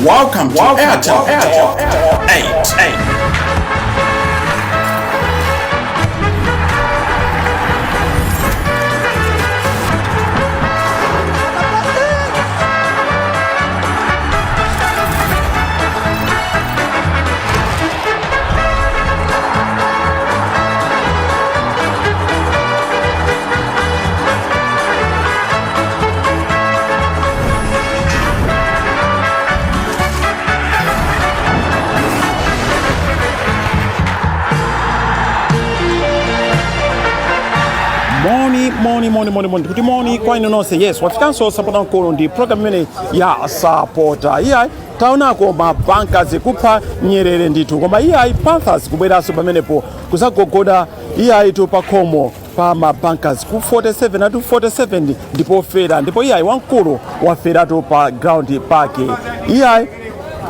Welcome to Airtel Top 8. Moni, moni, moni, moni, moni, kuti moni kwa inu nonse. Yes, wafikanso Sapota Mkulu ndi program imene ya Sapota. Iyayi, taonako mabankers kupha Nyerere ndithu, koma iyayi, Panthers kubweranso pamenepo kuzagogoda iyayi tu pakhomo pa mabankers ku 47 atu 47, ndipo fera, ndipo iyayi, wamkulu waferatu pa ground pake. Iyayi,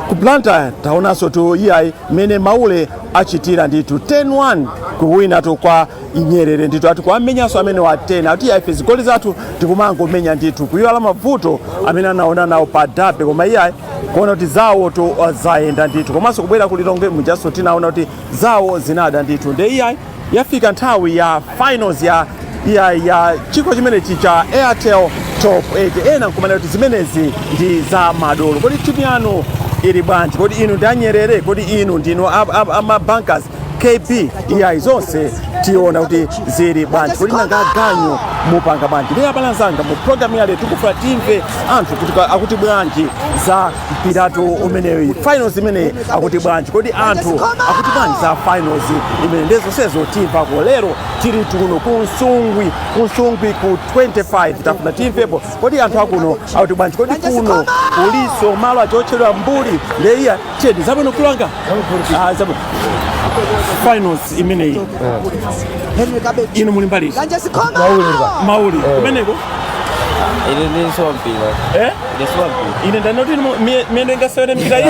ku Blantyre taonanso tu iyayi mmene Maule achitira ndithu, 10-1 kuwina tu kwa Nyerere ndithu, ati kuamenyanso amene wa 10, ati iyayi, ife zigoli zathu tikumangomenya ndithu, kuyiwala mavuto amene anaona nawo pa derby, koma iyayi, kuona kuti zawo tu zayenda ndithu. Komanso kubwera ku Lilongwe mujaso tinaona kuti zawo zinada ndithu. Nde iyayi, yafika nthawi ya finals ya chikho chimenechi cha Airtel Top 8. Ena nkumana kuti zimenezi ndi za madolo. Kodi timu yanu ili bwanji? Kodi inu ndi Anyerere? Kodi inu ndinu amabankers KB? Iyayi, zonse tiona kuti zili bwanji. Kodi nanga ganyu mupanga bwanji? Ndi abale anzanga, mu program yale tikufuna timve anthu kuti akuti bwanji za mpiratu umeneyi, finals imeneyi akuti bwanji. Kodi anthu akuti bwanji za finals imene? Ndi zonsezo timvako lero. Tili kuno ku Nsungwi, ku Nsungwi ku 25. Tafuna timvepo kodi anthu akuno akuti bwanji. Kodi kuno kuliso malo achotchedwa Mbuli? Ndeiya chedi zabwino kulanga. Ah, zabwino. Finals imeneyi, inu muli mbali? Mauli kumeneko? Ine ndisowa mpira. Eh? Ndisowa mpira. Ine ndanoti miyendo ingasewere mpira iyi.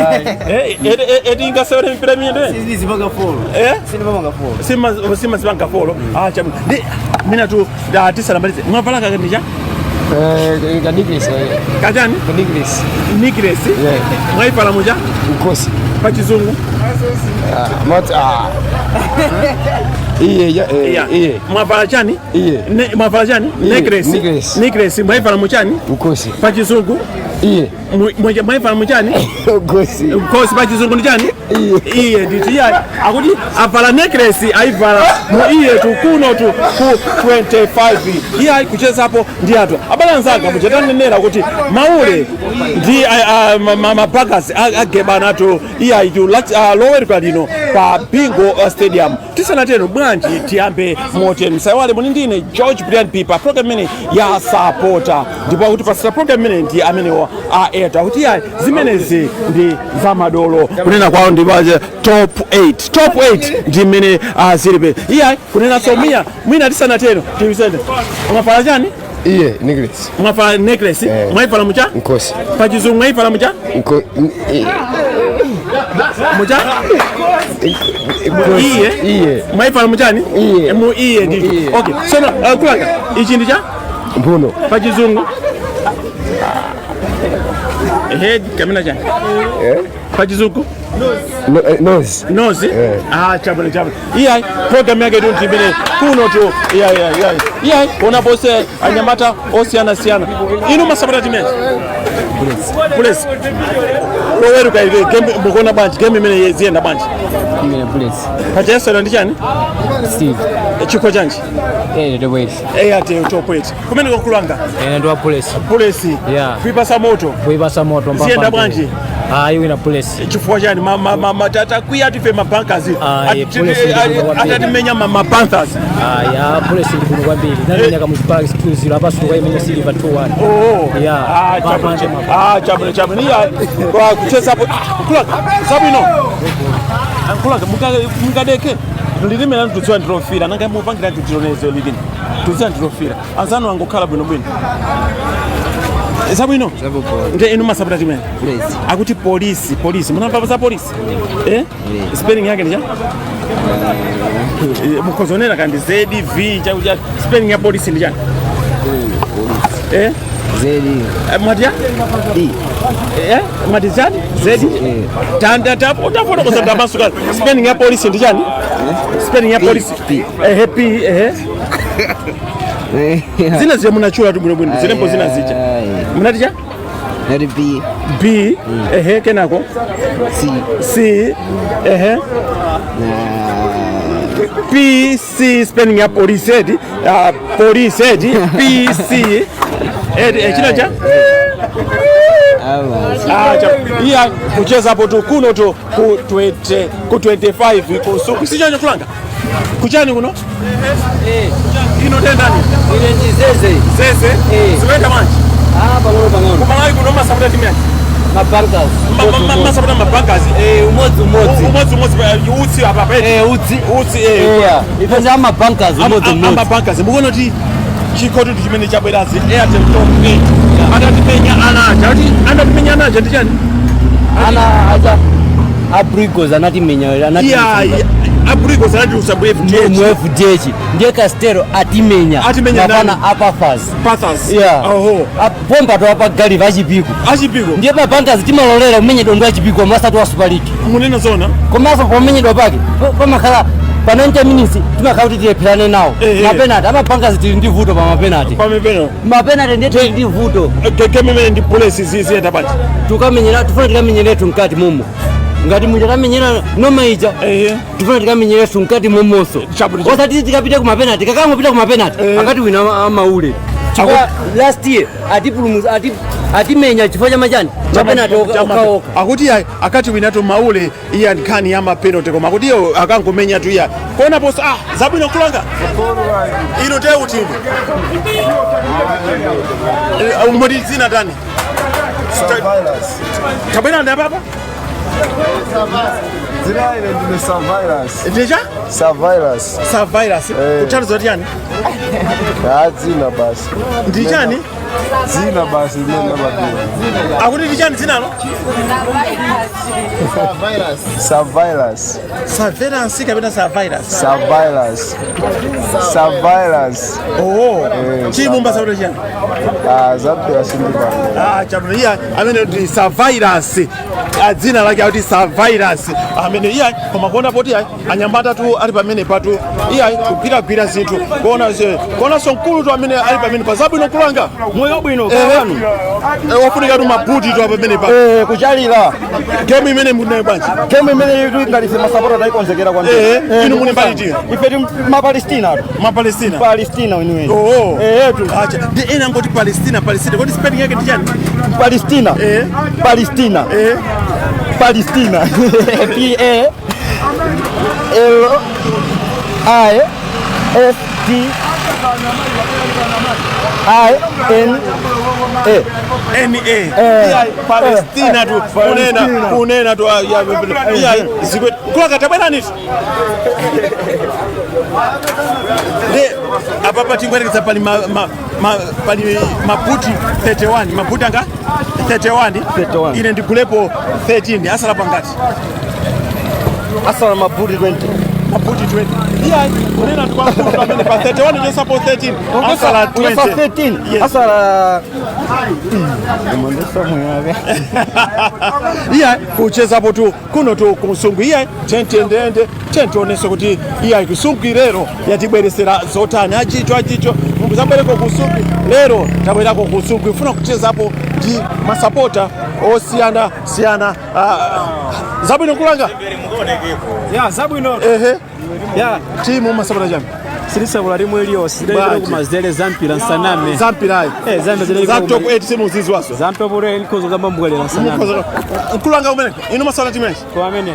Eh, eti ingasewere mpira miyendo? Sindizipanga follow. Eh? Sindipanga follow. Sima sima zipanga follow. Ah, chabu ndi mina tu da tisanamalize, mwavala kakanicha? Ka necklace. Kachani? Ka necklace. Necklace. Yeah. Mwaivala mucha? Mkosi. Pa Chizungu? Mat ah. Iye ya eh. Yeah. Iye. Mwavala chani? Iye. Mwavala chani? Iye, Necklace. necklace. Necklace mwaivala muchani? Mkosi. Pa Chizungu? Iye. Mwaivala muchani? Mkosi. Mkosi pa Chizungu ndi chani? Iye. Iye nditi. Iye akuti avala necklace, aivala mu iye tu kuno tu ku 25. Iye ayi kuchezapo ndi anthu. Abale anzanga, muchatanenera kuti Maule ndi mabankers agebana tu iye ayi tu loweruka lino pa Bingo Stadium. Tisanatero, bwanji tiyambe motero? Msaiwale muli ndine George Brian Pipa, program imene ya Sapota, ndipo akuti pasita program imene ndi amenewo a Airtel, akuti iyayi, zimenezi ndi zamadolo. Kunena kwawo ndi top 8, top 8 ndi mmene zilibe. Iyayi, kunenanso miya mwina tisanatero tiwisende, mwavala chani? Iye necklace. Mwavala necklace? Eh. Mwaivala mucha? Mkosi. Pa Chizungu mwaivala mucha? Mko iye. Mucha? Mkosi. Iye. Iye. Mwaivala muchani? Iye. Mu iye Mu ndithu. iye. Okay, sono kulanga, ichi ndi cha? Mpuno. Pa Chizungu head kamena chani? Eh? Pa Chizungu? No, nose. Nose. Eh. Ah, chabwino, chabwino. Iyayi, program yake tu ndimene kuno tu. Iyayi, iyayi, iyayi, iyayi, kuona pose anyamata osiyana siyana. Inu masapota timene? Bullets. Loweruka ile game mukuona bwanji? Game imene ziyenda bwanji? Imene Bullets. Pachayesera ndi chani? Steve. Chikho chanji? Eh, the wait. Airtel Top 8. Kumene kokulanga? Ene ndi wa Bullets. Bullets. Yeah. Kuipasa moto. Kuipasa moto. Ziyenda bwanji? Ah, iwina Bullets. Chifukwa chani? Takwiya tife mabankers. Ah, eh, Bullets ndi bwino kwambiri. Atatimenya mapanthers. Ah, ya Bullets ndi bwino kwambiri. Namenya Kamuzu Barracks 2-0, apaso kaimenya Silver 2-1. Oh. Yeah. Ah, chabwino. Mapanje. Ah, chabwino, chabwino. Iya, kwa kuchezapo. Ah, kulanga. Zabwino. Kulanga mukadeke. Lilime lanu tudziwa ndilofira. Nanga mupangira tutionezo lilime. Tudziwa ndilofira. Anzanu angokhala bwino bwino. Zabwino. Nde inu masapota timene? Bullets. Akuti polisi, polisi. Munamva za polisi? Eh? Spelling yake ndi cha? Mukhozonera kandi Z V chakucha, spelling ya polisi ndi chani? Eh? Zedi. Mwati ya? D. Mwati chani? Zedi? Tanda tapo tafotokoza ndamasuka. Spelling ya polisi ndi chani? Spelling ya polisi. P. Ehe, P, ehe. Zina zija munachula tu bwinobwino, zilembo zina zija. Munati cha? Nati B. B, ehe, kenako. C. C, ehe. P C, spelling ya polisi edi. Polisi edi. P C. Edi, china cha? Ama. Acha. Iya kucheza hapo tu kuno tu ku 20 ku 25 ku sicho kulanga. Kuchani kuno? Ino tendani? Ile ndi Zeze. Zeze. Eh. Ziwenda manje. Ah, pang'ono pang'ono. Kumalawi kuno masapota timu yake. Mabankers. Masapota mabankers. Eh, umodzi umodzi. Umodzi umodzi, utsi apa pa. Eh, utsi. Utsi eh. Yeah. Ife ndi amabankers umodzi umodzi. Amabankers. Mukuona kuti chikhoto chimene chabwerazi Airtel Top 8. Atatimenya anaja. Ati anatimenya anaja ndi chani? Ana aja Abrigos anatimenya Iya, Abrigos anatiusa mu FDH. mu FDH ndiye Castelo atimenya. Atimenya nani? Mapana apa Pathers. Pathers. Yeah. Oho. Pomba to apa gali vachipiko. Achipiko. Ndiye mabankers timalolera kumenyedwa ndi achipiko masati wa Super League. Munena zona. Komanso pomenyedwa pake pamakhala pa 90 minutes timakhala kuti tilepherane nawo. Eh. Mapenalty amabankers tili ndi vuto pa mapenalty. Pamepeno. Mapenalty ndiye tili ndi vuto. Keke mene ndi police ziyenda bwanji. Tukamenyera tifuna tikamenyeretu mkati momo. Ngati muja tamenyera noma ija. Tifuna tikamenyeretu mkati momonso. Chabu- Osati tikapita ku mapenalty, kakangopita ku mapenalty akati wina amaule. Chifukwa last year atipulumutsa atimenya chifukwa cha machani mapenalty okaoka. Akuti iya akati winatu maule iya nkhani ya mapenalty, koma akuti iyo akangomenya tu iya kuona posa zabwino kulanga ino te utini modi zina tani tabwera ndi apapa. Zina ile ndine Surveillance. Ndicha? Surveillance. Surveillance. Kuthandiza kuti chani? Ah, dzina basi. Ndi chani? Dzina basi limene mabili. Akuti ndi chani dzinalo? Surveillance. Surveillance kapena surveillance? Surveillance. Surveillance. Oh, chimumba sakuti chani? Ah, zampira sindipanga. Ah, chabwino iya amene ndi surveillance. Dzina lake akuti surveillance amene iya, koma kuona poti iya anyamata tu ali pamene patu iya kugwiragwira zinthu kuona kuonanso mkulu tu amene ali pamene pa zabwino kulanga Moyo bwino. Wafunika tu mabuti tu pamene pa Kuchalira. Game imene munayo bwanji? Game imene itu ngati masapota taikonzekera kwambiri. Inu muli mbali tiyo? Ife ti mapalestina tu. Mapalestina. Palestina inuweni. Oh. Tu. Acha ndi ena ngoti Palestina, Palestina kodi spelling yake ndi chani? Palestina. Palestina. Palestina. P A L I S T I N A. N A. Iya Palestina tu kunena kunena tu iya zikwe kulaka tabwera nitu ndi apa tingwerekeza pali pali mabuti 31, mabuti anga 31. 31. Ine ndigulepo 13, asala pangati? Asala mabuti 20. Mabuti 20. Iya kunena tu kwa mkulu amene pa 31 chosapo 13 asala 20. Unasa 13. Yes. Asala Iya kuchezapo tu kuno tu kusungu iya tentendende tentionenso kuti iya kusungu lero yatibweresera zotani achicho achicho muzabwereko kusungu lero tabwerako kusungu ifuna kuchezapo ndi masapota osiyana siyana. Zabwino kulanga. Ya, zabwino. Ehe. Ya. Timu masapota chani? Silisabula limwe iliyonse Bwanji. kumazere zampira nsaname. Zampirayi. Zambi zile Za top 8 simuzizwaso. Zampe bure nkozo gamba mbwelera nsaname. Mkulanga umene inu masapota timu yanji? Kwa amene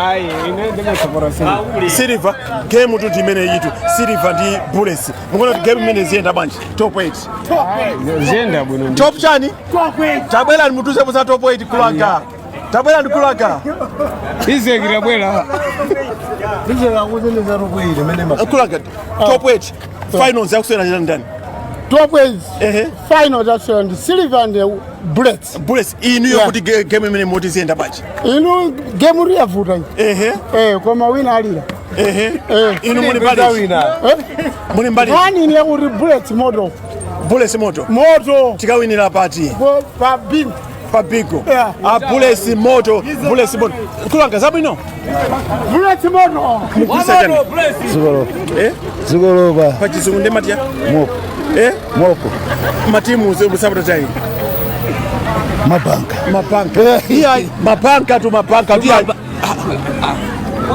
ayi ine ndimesapota sini. Silver game tu ndimene yitu Silver ndi Bullets, mukuona kuti game imene ziyenda bwanji top 8? Ziyenda bwino. Top chani? Tabwera ndimutuzepo za top 8 kulanga. Tabwera ndikulanga. Izekira bwera. Kulanga top 8 finals yakusewera chani ndani? Top 8 Ehe. final that's on Silver and the Bullets. Bullets inu Yeah. yokuti game imene moti ziyenda bwanji? Inu game uri yavuta iyi. Ehe. Koma wina alira. Ehe. Eh. Inu muli mbali. Eh? Muli mbali. Nkhani ni yakuti Bullets model. Bullets moto. Moto. Tikawinira pati? Pa Bingu. Pa Bingu. Yeah. A Bullets moto, Bullets moto. Kulanga zabwino? Bullets moto. Mukisa chani? Eh? Zikolopa. Pa chizungu ndi matiya? Moko. Eh? Moko. Matimu musapota chani? Mabanka. Mabanka. Iya, mabanka tu mabanka. Iya.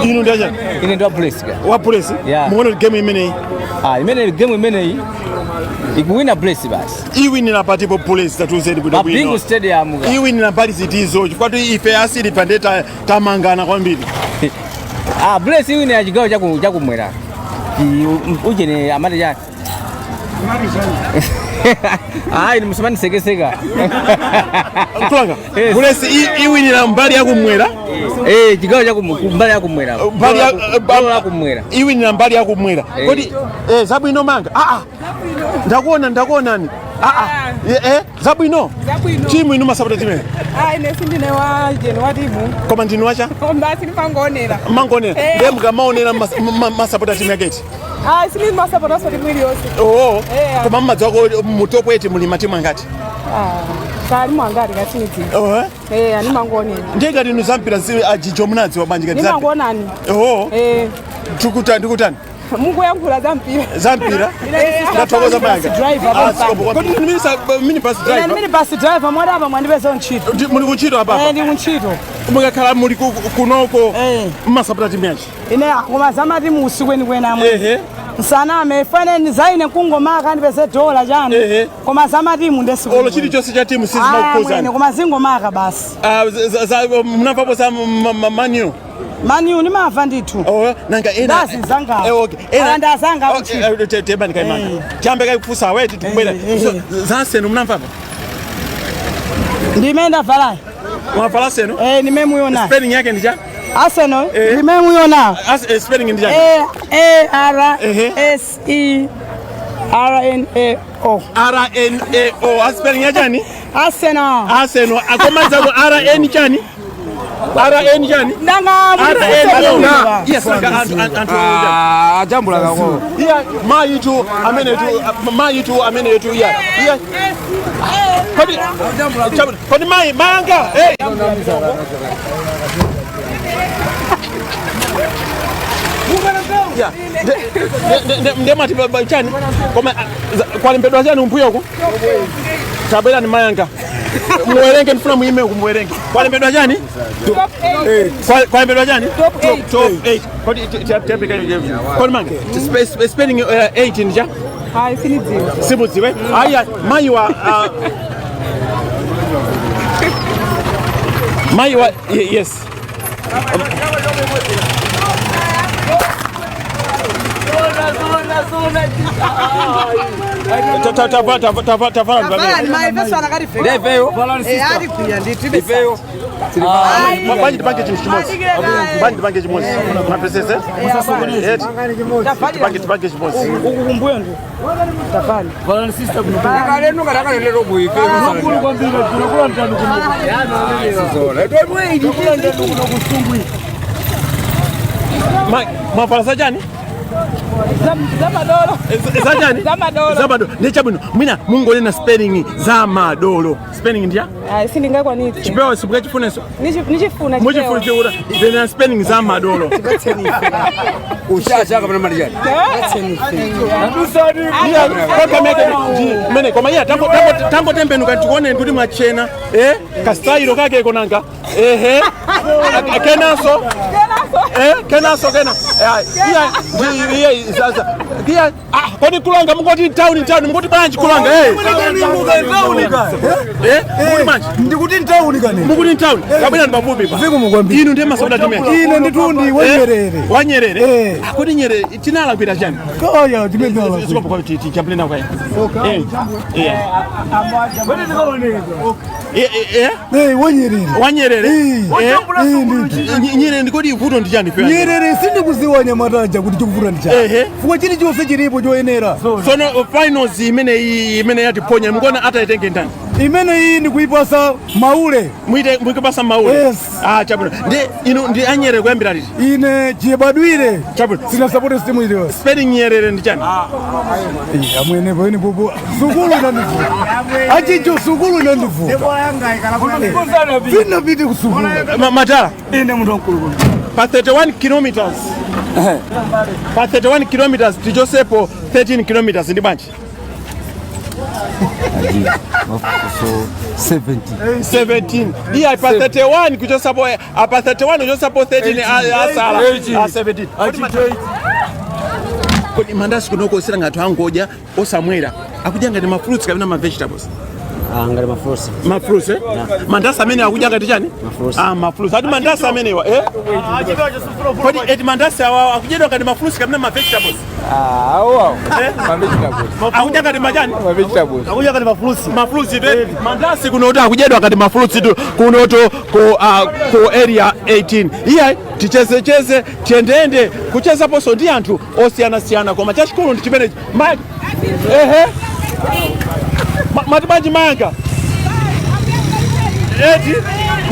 Inu ndi achani? Ine ndi wa Bullets ka. Wa Bullets? Yeah. Muone game imeneyi. Ah, imene game imeneyi ikuwina Bullets basi. Iwinira patipo Bullets, tatiuzeni bwino Pa Bingu bwino. Stadium ka. Iwinira mbali zitizo chifukwa tu ife asili pande tamangana kwambiri. Ah, Bullets iwina ya chigawo chakumwera. Ujene amati chani? Ah, ine musamani sekeseka. Kulanga. Yes. Bullets iwinira mbali yakumwera. Eh, chigawo mbali yakumwera. Mbali ya Mbali yakumwera. Iwinira mbali yakumwera. Eh. Kodi zabwino manga. Ah ah. Ndakuona ndakuonani. Ah ah. Zabwino. Zabwino. Timu inu masapota timu. Ah, ine sindine wa jeni wa timu. Koma ndinu wacha? Basi ndimangoonera. Mangoonera. Eh. Ndiye mukamaonera masapota timu yaketi. Ah, sindi masapota so timu iliyonse. Oo. Eh. Koma mmadziwa ko mu top 8 muli matimu angati? Ah, kali mwangati katinidzi. Oo. Eh, animangoonera. Ndiye ngati inu zampira ajijo munadziwa bwanji ngati zampira. Nimangoonani. Oo. Eh, Tikutani ndikutani. mukuyankhula za mpira. Zampira. Ndathokoza mayanga. Driver, Ah, sikopo. Kodi ndinu mini bus Ine driver? ndimene bus driver mwati apa mwandipeza ntchito. Muli kuntchito apa? Eh, ndi kuntchito. Mukakhala muli kunoko Eh. mmasapota timu yanji. Ine koma zamatimu usiku kwenikweni amwe. Ehe. Nsaname faneni zaine kungomaka ndipeze dola chani. Ehe. Koma zamatimu ndesiku. Olo chilichonse cha timu sizimakukhuzani. Koma zingomaka basi. Ah, munamvapo za Man U. Man U ndimamva ndithu. Oh, nanga ena. Ndazi zanga. Eh, okay. Ena. Ala ndazanga Okay, tebani kaimanga. Tiyambe kaikufusa aweti tikubwera. Eh, eh. So, za Arsenal munamvapo? Ndime ndavalayi. Mwavala Arsenal? Eh, ndime muyona. Spelling yake ndi cha? Arsenal Eh. ndime muyona. Spelling ndi chani? A A R Ehe. S E R N A O. R N A O. A spelling ya chani? Arsenal. Arsenal. Akomanza ku R N chani? R N chani? Ndanga R N O. Yes, nanga anthu. Ah, ajambula kako. Iya, mayitu amene tu mayitu amene tu iya. Iya. Kodi kodi mayi manga. Hey. Ya. Ndemati chani? Koma kwalembedwa chani umpuyoko? Tabwera ni mayanga. Muwerenge ndifuna muime kumuwerenge. Kwalembedwa chani? Top 8. Kwalembedwa chani? Top 8. Top 8. Kodi tiyapika kodi manga. Spelling 8 ndi cha? Ah, sinidziwa. Simudziwe. Aya mayiwa mayiwa yes. Ifeyo. Bwanji tipange chinthu chimodzi. Bwanji tipange chimodzi. Mapesese? Tipange tipange chimodzi. Uku kumbuyo ndi. Tafali. Takalenu katakalelero kuifeyo. Mwavala za chani? Zamadolo. Za chani? Zamadolo. Zamadolo. Ndi chabwino. Mwina mungonena spelling za madolo. Spelling ndiya? Ah, sindingakwanitse. Chipewa simukachifunenso. Nichifuna Muchifuna chiura. Then spelling za madolo. Ushacha kapena mali chani. Mene koma iya tango tembenuka tikuone kuti mwachena. Eh? Kastailo kake konanga. Ehe. Kenaso. Kenaso kena. Iya iya sasa. Iya ah kodi kulanga mungoti town town mungoti bwanji kulanga eh. Eh? Mungoti bwanji. Ndikuti ntawuni kani. Mukuti town. Kabwera ndipafupi pa. Zikomo kwambiri. Inu ndiye masapota timu yake. Ine nditundi wa Nyerere. Wa Nyerere. Eh. Ah, kodi Nyerere tinalakwira chani? Kaya timene nala. Sikopo kwa ti chaplina kwa. Eh. Eh. Eh eh. Eh, wa Nyerere. Wa Nyerere. Eh. Eh. Eh, Nyerere ndikodi vuto ndi chani fya. Nyerere sindikuziwa nyamataja kuti chikuvuta ndi chani. Ehe. Chifukwa chilichonse chilipo choyenera. Sono finals imene imene yatiponya mukona ataitenge ndani. Imene iyi ndikuipasa Maule. Muite muikupasa Maule. Yes. Ah, chabwino. Ndi inu ndi anyerere kuyambira liti? Ine chiyebadwire. Chabwino. Sina support timu iliyonse. Spelling nyerere ndi chani? Amwene pene popo sukulu inandivuta. Achicho sukulu inandivuta. Sinapite kusukulu. Matala. Ine munthu wamkulu. Pa 31 kilometers. Pa 31 kilometers tichosepo 13 kilometers ndi bwanji? So 70. 17. Iya, pa 31 kuchosapo, pa 31 kuchosapo 13, asala 17. Kodi mandasi kunoko osera ngati angodya osamwera, akudya ngati ma fruits kapena ma vegetables? Ngati ma fruits. Ma fruits, eh? Mandasi amene akudya ngati chani? Ma fruits. Ah, ma fruits. Ati mandasi amenewa, eh? Kodi eti mandasi awawa akudyedwa ngati ma fruits kapena ma vegetables? Awo. Eh? Ma vegetables. Akudya ngati machani? Ma vegetables. Akudya ngati ma fruits. Ma fruits tu. Mandasi kunoto akudyedwa ngati ma fruits tu kunoto ku Area 18. Iya, tichezecheze, tiyendeyende kuchezaponso ndi anthu osiyanasiyana, koma chachikulu ndi chimenechi. Ehe, mati bwanji mayanga? Eti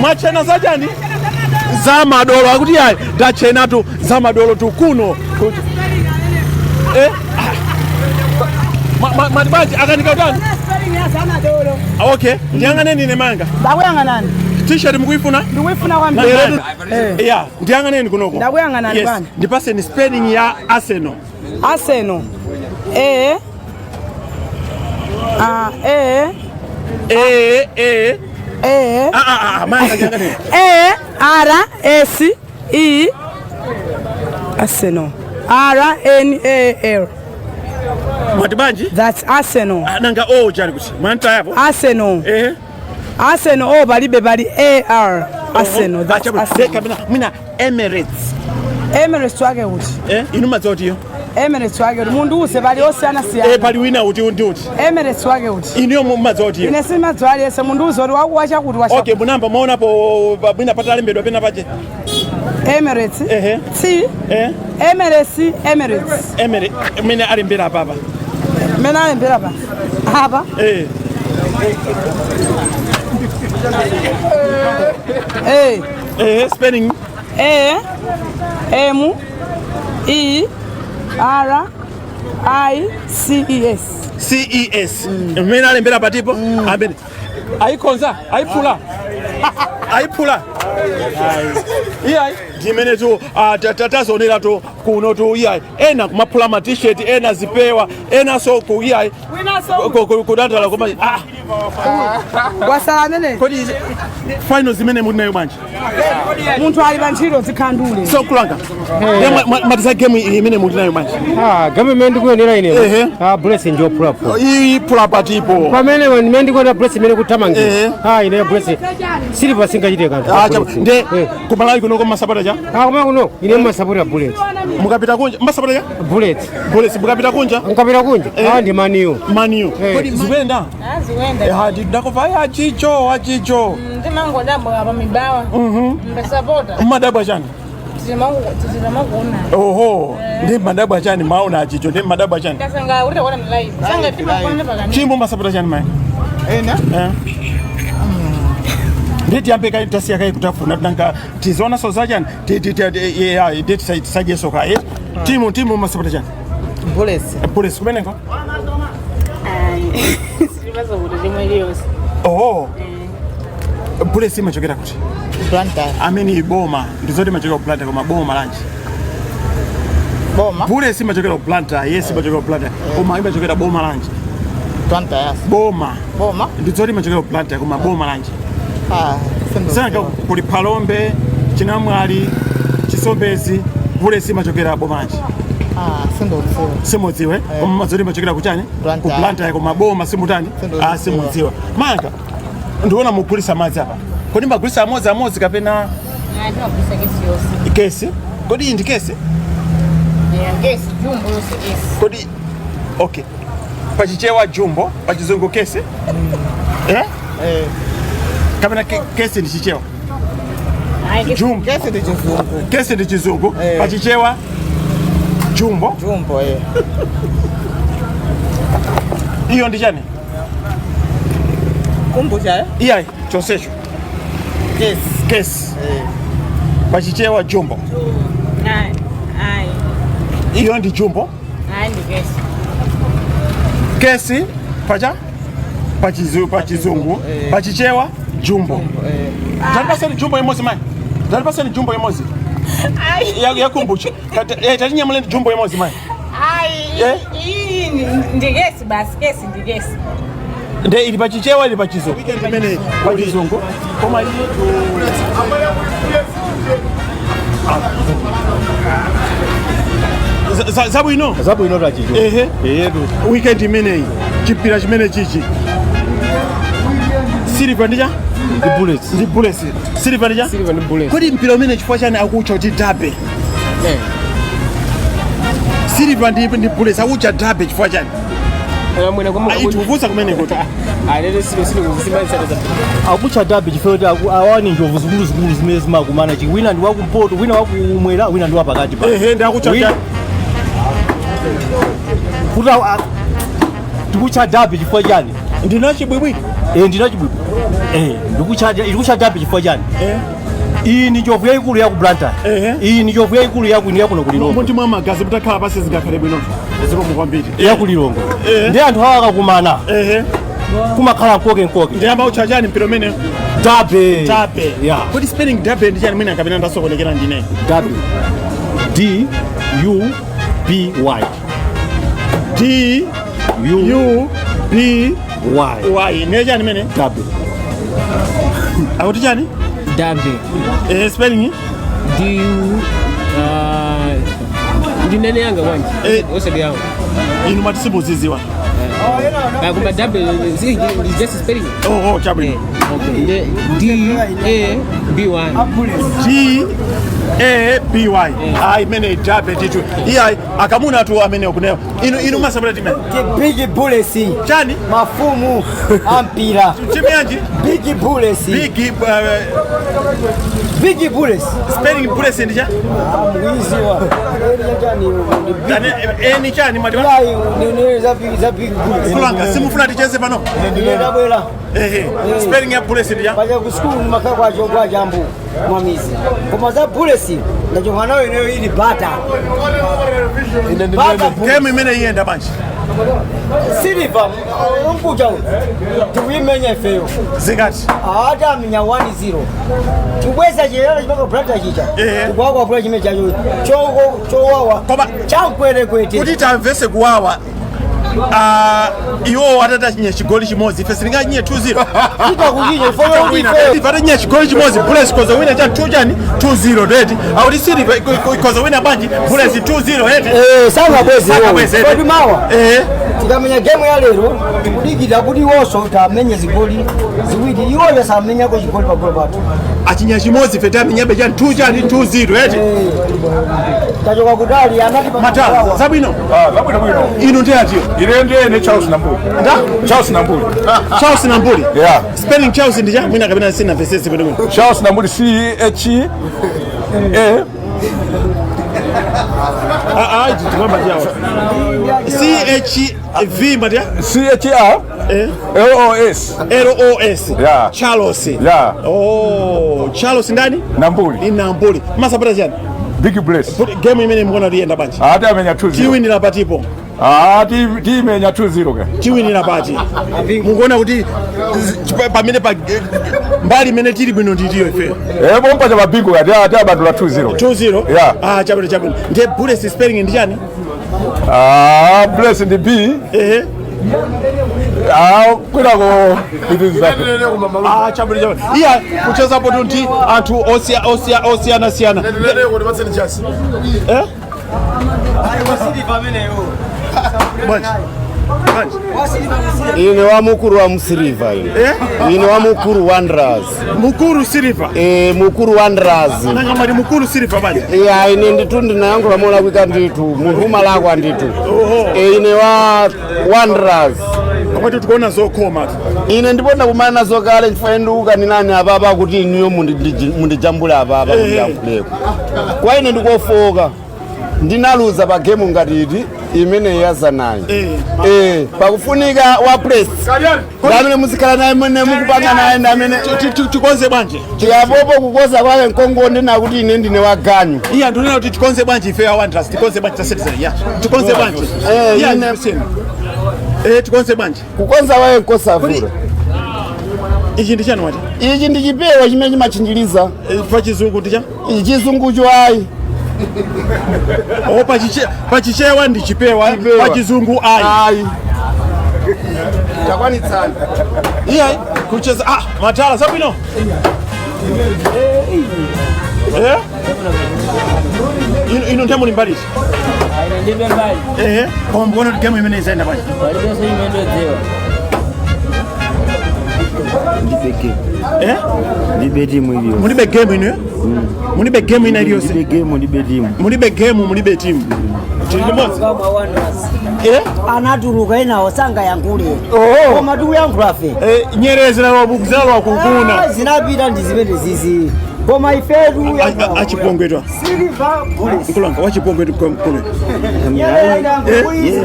mwachena zachani? Za madolo. Akuti ayi, ndachenatu za madolo tu kuno. Eh? Mati bwanji, akanika utani? Okay, ndiyang'aneni ine mayanga. Ndakuyang'anani. T-shirt mukuifuna? Ndikuifuna kwambiri. Yeah, ndiyang'aneni kunoko. Ndakuyang'anani Yes. bwana. Ndipaseni spelling ya Arsenal. Arsenal. A A A A A A Ah ah ah, mayanga, ndiyang'aneni. A R S E Arsenal. R N A L. Mwati bwanji? That's Arsenal. Ah, nanga O chali kuti mwantayapo? Arsenal. Eh. Arsenal O palibe, pali A R. Arsenal. That's Arsenal. Kapena mwina Emirates? Emirates wake kuti? Eh, inu madzi iyo? Emirates wake kuti? Mundu use pali osiyana siyana. Eh, pali wina uti ndi uti? Emirates wake kuti? Iniyo mumadzi iyo? Ine simadziwa aliyese, mundu uze kuti wakuwacha kuti wacha. Okay, munamba maonapo mwina patalembedwa pena pache? Emirates. Ehe. T. Eh. Emirates, Emirates. Emirates mwina alembera papa. Mene alembera pa. Apa. Eh. Eh. Eh, spelling. A M E R I C E S. C E S. Mmene alembera patipo amene ayikhonza, ayiphula, ayiphula. Iyayi, ndimene tu tazionera tu kuno tu. Iyayi, ena kumaphula ma t-shirt, ena zipewa, enanso ku iyayi kudandala, koma ah Wasala amene. Kodi final zimene muli nayo bwanji? Munthu ali pa ntchito, zikhandule. So kulanga matiza game imene muli nayo bwanji? Ah, game imene ndikuyenera ine. Ehe. Ah, Bullets njophulaphula. Iphula patipo? Pamene imene ndikuyenera Bullets imene kuthamangira. Ehe. Ah, ine Bullets Silver singachite kanthu. Ah, nde kumalawi kunoko masapota cha? Ah, kumalawi kuno ine masapota Bullets. Mukapita kunja masapota cha? Bullets. Bullets. Mukapita kunja? Nkapita kunja. Ah, ndi Man U. Man U. Kodi zikuyenda? Aziwenda. Ndakuva achicho achicho. Ndimangodabwa pa Mibawa. Mbasapota. Mmadabwa chani? Tizilamakuona. Oho, ndi madabwa chani maona achicho? Ndi madabwa chani? Kasanga uri kuona live. Sanga timakuona pakani. Chimbo masapota chani mai? Ena. Eh. Nditi yambe kai tasiya kai kutafuna tinanga tizoona so zachani ndi tisajeso kaye timu masapota chani? Bullets. Bullets kumeneko? Silimasapota chimwe iliyonse. Oho, Bullets imachokera kuti? Blantyre. Amene boma ndizoti imachokera ku Blantyre, koma boma lanji? Boma. Bullets imachokera ku Blantyre, yes, imachokera ku Blantyre, koma imachokera boma lanji? Blantyre, yes. Boma. Boma. Ndizoti imachokera ku Blantyre, koma boma lanji? Ah, Sanaka kuli Phalombe, Chinamwali, Chisombezi. Bullets imachokera boma lanji? Ah, sindodziwa. Simudziwe? Koma madzoti imachokera kuchani? Ku Blantyre. Blantyre, koma boma simutani? Sindodziwa. Ah, simudziwa. Manga ndiona mugulisa madzi apa, kodi magulisa amodzi amodzi kapena? Timagulisa kesi yonse. Kesi? Kodi iyi ndi kesi? Kesi, jumbo yonse kesi. Kodi okay, pachichewa jumbo, pachizungu kesi, eh? Eh. Kapena kesi ndi chichewa? Jumbo. Kesi ndi chizungu. Kesi ndi chizungu. Eh. Pachichewa jumbo. Jumbo, eh. Iyo ndi chani? Kombucha. Iyayi, chonsecho Kesi. Kesi pachichewa jumbo. Ayi. Ayi. Iyo ndi jumbo. Ayi, ndi kesi. Kesi pacha pachizungu, pachichewa jumbo. Talipaseni jumbo imodzi mayi, talipaseni jumbo imodzi yakumbucha. Tatinyamuleni jumbo imodzi mayi. Ayi. Eh? Iyi ndi kesi basi, kesi ndi kesi. Nde ili pachichewa, ili pachizungu, imene pachizungu koma iyi. Zabwino. Zabwino tachicho. Ehe. Eyetu. Weekend imeneyi chipira chimene chichi Silver ndicha ndi Bullets. Ndi Bullets. Silver ndicha Silver ndi Bullets. Kodi mpira umene chifukwa chani akutcha kuti derby? Silver ndi Bullets akutcha derby chifukwa chani? Mwene kwa Ayi, tikufunsa kumeneko tu. Alele silo silo kusimba za. Akutcha derby chifukwa kuti awa ni njovu zikuluzikulu zimene zimakumana. Wina ndi wakumpoto, wina wakumwera, wina ndi wapakati pa. Ehe, ndi akutcha Wina- derby. Kuti tikutcha derby chifukwa chani? Ndina chibwibwi. Ndina chibwibwi. Ndikutcha derby chifukwa chani? Iyi ni njovu yayikulu ya ku Blantyre. Iyi ni njovu yayikulu ya kuno ku Lilongwe. Muti mwa magazi mutakhala pasi zingakhale bwino. Zikomo kwambiri. Ya ku Lilongwe. Ndi anthu awa akakumana kumakhala nkoke nkoke. Ndi amautcha chani mpira umene? Derby. Derby. Yeah. Kodi spelling derby ndi chani? Mwina kapena ndasokonekera ndine. Derby. D U B Y. D U U B Y. Y. Ndiye chani mene? Derby. Akuti chani? Derby. Spelling? D U ndi nene yanga wanje. Osedi yangu. Inu matisimuziziwa. Kumba derby is just spelling. Oh, chabwino. Okay. D A B Y. G A B Y. Ayi, imene derby titu. Iya, akamuna atu amene okunewa. Inu masabula timene. Big Bullets. Chani? Mafumu ampira. Timu yanji? Big Bullets. Big Big Bullets. Spelling Bullets ndi cha? Mwiziwa. Tane eni chani mwati? Yayi, ni za big, za Big Bullets. Kulanga simufuna ticheze pano. Ndabwera. Ehe. Spelling ya Bullets ndi cha? Paja ku school makhala kwacho kwa jambo mwamizi. Koma za Bullets ndachoka nayo ineyo ili bata. Bata. Game imene iyenda banje. Silver unkuja tikuimenya ifeyo. Zingati? Ata amenya 1-0. Tibweza chilala chipaka Blantyre chicha. Tikwakwapula chimene chacho choko chowawa. Koma chankwerekwete. Kuti tamvese kuwawa. Iwo atatachinya chigoli chimodzi ife sitingachinye 2-0. Titakuchinya ifeyo kuti ifeyo. Ife atachinya chigoli chimodzi Bullets koza wina cha 2 chani 2-0 redi. Akuti Silver koza wina banji Bullets 2-0 redi. Sangabweze. Sangabweze. Kodi mawa. Tikamenya game ya lero tikudikira kuti iwonso tamenye zigoli ziwiri, iwoyo samenyako chigoli pagolo pathu. Achinya chimodzi ife tamenyabe chani 2 chani 2-0 redi. Tachoka kutali anati Mata zabwino. Zabwino bwino. Inu ndi atiyo. Ine ndiye Charles Nambuli. Nda? Charles Nambuli. Charles Nambuli. Yeah. Spelling Charles ndi cha mwina kapena sina vesesi bwino bwino. Charles Nambuli C H A Ah ah, tikwamba chawo. C H V mbatia? C H A L O S. L O S. Yeah. Charles. Yeah. Oh, Charles ndani? Nambuli. Ni Nambuli. Masapata chani? Big Bless. Game imene mukuona liyenda banje. Ati amenya 2-0. Tiwinira patipo. Tiimenya 2-0 ka. Tiwinira pati. Mukuona kuti pamene pa mbali imene tili bwino nditiyo ife. Bompa cha mabingu kati ati abandula 2-0. 2-0? Yeah. Ah, chabwino chabwino. Ndiye Bullets spelling ndi chani? Bless ndi B. Ehe. Kwinako itiza. Chabwino chabwino. Iya, kuchezapo tunti anthu osiyana siyana. Eh? Bwanji. Bwanji. Ine wa mukuru wa Musiliva ine. Ine wa mukuru Wanderers. Mukuru Silver. Mukuru Wanderers. Nanga mali mukuru Silver banje. Ya ine nditu ndinayankhula molakwika ndithu, munthu umalakwa ndithu. Ine wa Wanderers. Komatu tikuona zokhoma. Ine ndipo ndakumana nazo kale chifukwa ndikukaninani apapa kuti inuyo mundijambule apapa mundiyankhuleko. Kwa ine ndikofoka. Ndinaluza pa game ngati iti. Imene yazanayi. Pakufunika wa press ndamene muzikhala naye, mene mukupanga naye, ndamene Tikonze bwanji? Tiyapopo kukoza kwake nkongonde nakuti ine ndine waganyu. Iya, ndinena kuti tikonze bwanji ife a Wanderers? Tikonze bwanji? Ta Citizen ya, tikonze bwanji? Iya, tikonze bwanji? Kukonza waye nkosavula. Ichi ndi chani wati? Ichi ndi chipewa chimene chimachinjiriza. Pa Chizungu ndi cha? Chizungucho ayi. O, pachichewa ndi chipewa, pachizungu ayi. Ayi. Takwanitsana. Iya, kucheza matala zabwino. Ino ndiye muli mbali. Ndibe mbali. Koma mukuona kuti game imene izaenda bwanji? Palibenso imene ndodziwa. Eh? Ndibe timu iliyo. Mulibe game ino? Mulibe game ina iliyonse? Mulibe game, mulibe timu. Mulibe game, mulibe timu. Tili limodzi. Anatuluka enawo sangayankhule, koma tikuyankhula fe. Nyerere zinalowa kukuna. Zinapita ndi zimene zizi, koma ifetu Achipongwetwa. Silver Bullets. Mkulanga wachipongwetu mkulu.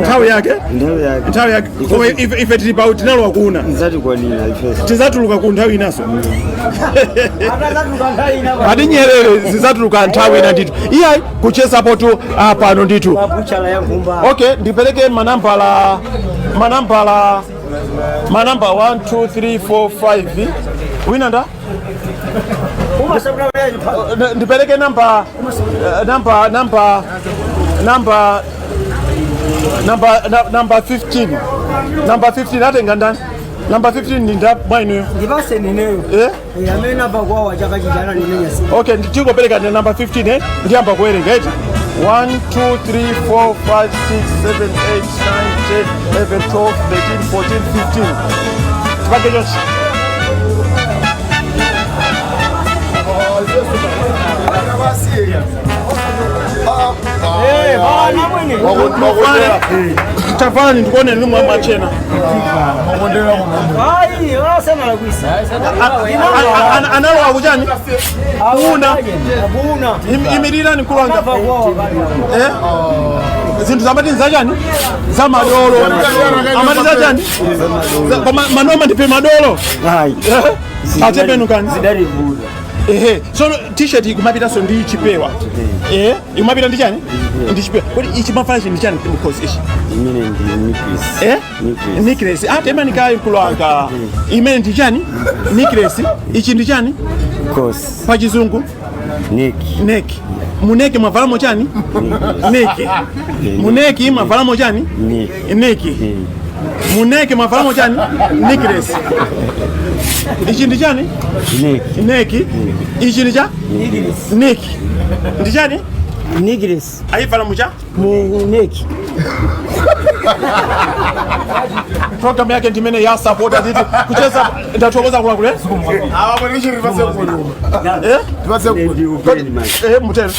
Nthawi yake? Nthawi yake. Nthawi yake. Koma ife tili pa tinalowa kuuna. Nzatikwanira ifeso. Tizatuluka ku nthawi inaso. Ati nyerere zizatuluka nthawi ina ndithu. Iyayi, kuchezapo tu pano ndithu. Pabuchala ya nkhumba. Okay, ndipereke manambala 1 2 3 4 5. Wina nda? Ndipereke namba namba namba namba namba namba 15. Namba 15 atenga ndani? Namba 15 ndi nda bwainuyo? Ndipase nineyo. Eh? Amene namba kwawo chaka chijana nimenya si. Okay, ndingopereka ndi namba 15, eh? Ndiyamba kuwerenga eti 1 2 3 4 5 6 7 8 9 10 11 12 13 14 15. Tipange chonchi. Tafani ndikuone nimwe mwachena. Ayi, osamalakwisa. Analowa kuchani? Kuuna. Kuuna. Imirirani kulanga. Eh? Zinthu zamati nzachani? Zamadolo. Amati zachani? Koma manoma ndipe madolo. Ayi. Atepenukani. Zidalivuta. Ehe, so t-shirt ikumapitanso ndi chipewa. Ikumapita ndi chani? Ndi chipewa. Kodi ichi mafana chi ndi chani mkhosi ichi? Imene ndi necklace. Eh? Necklace. Temani kayi mkulanga. Imene ndi chani? Necklace. Ichi ndi chani? Kosi. Pa Chizungu? Neck. Neck. Muneki mwavalamo chani? Neck. Muneki mwavalamo chani? Neck. Neck. Muneki mwavalamo chani? Necklace. Ichi ndi chani? Neck. Neck. Ichi ndi cha? Neck. Ndi chani? Necklace. Ayivala mucha? Mu neck. Program yake ndimene ya support titi kucheza. Ndathokoza kulakule. Mutero.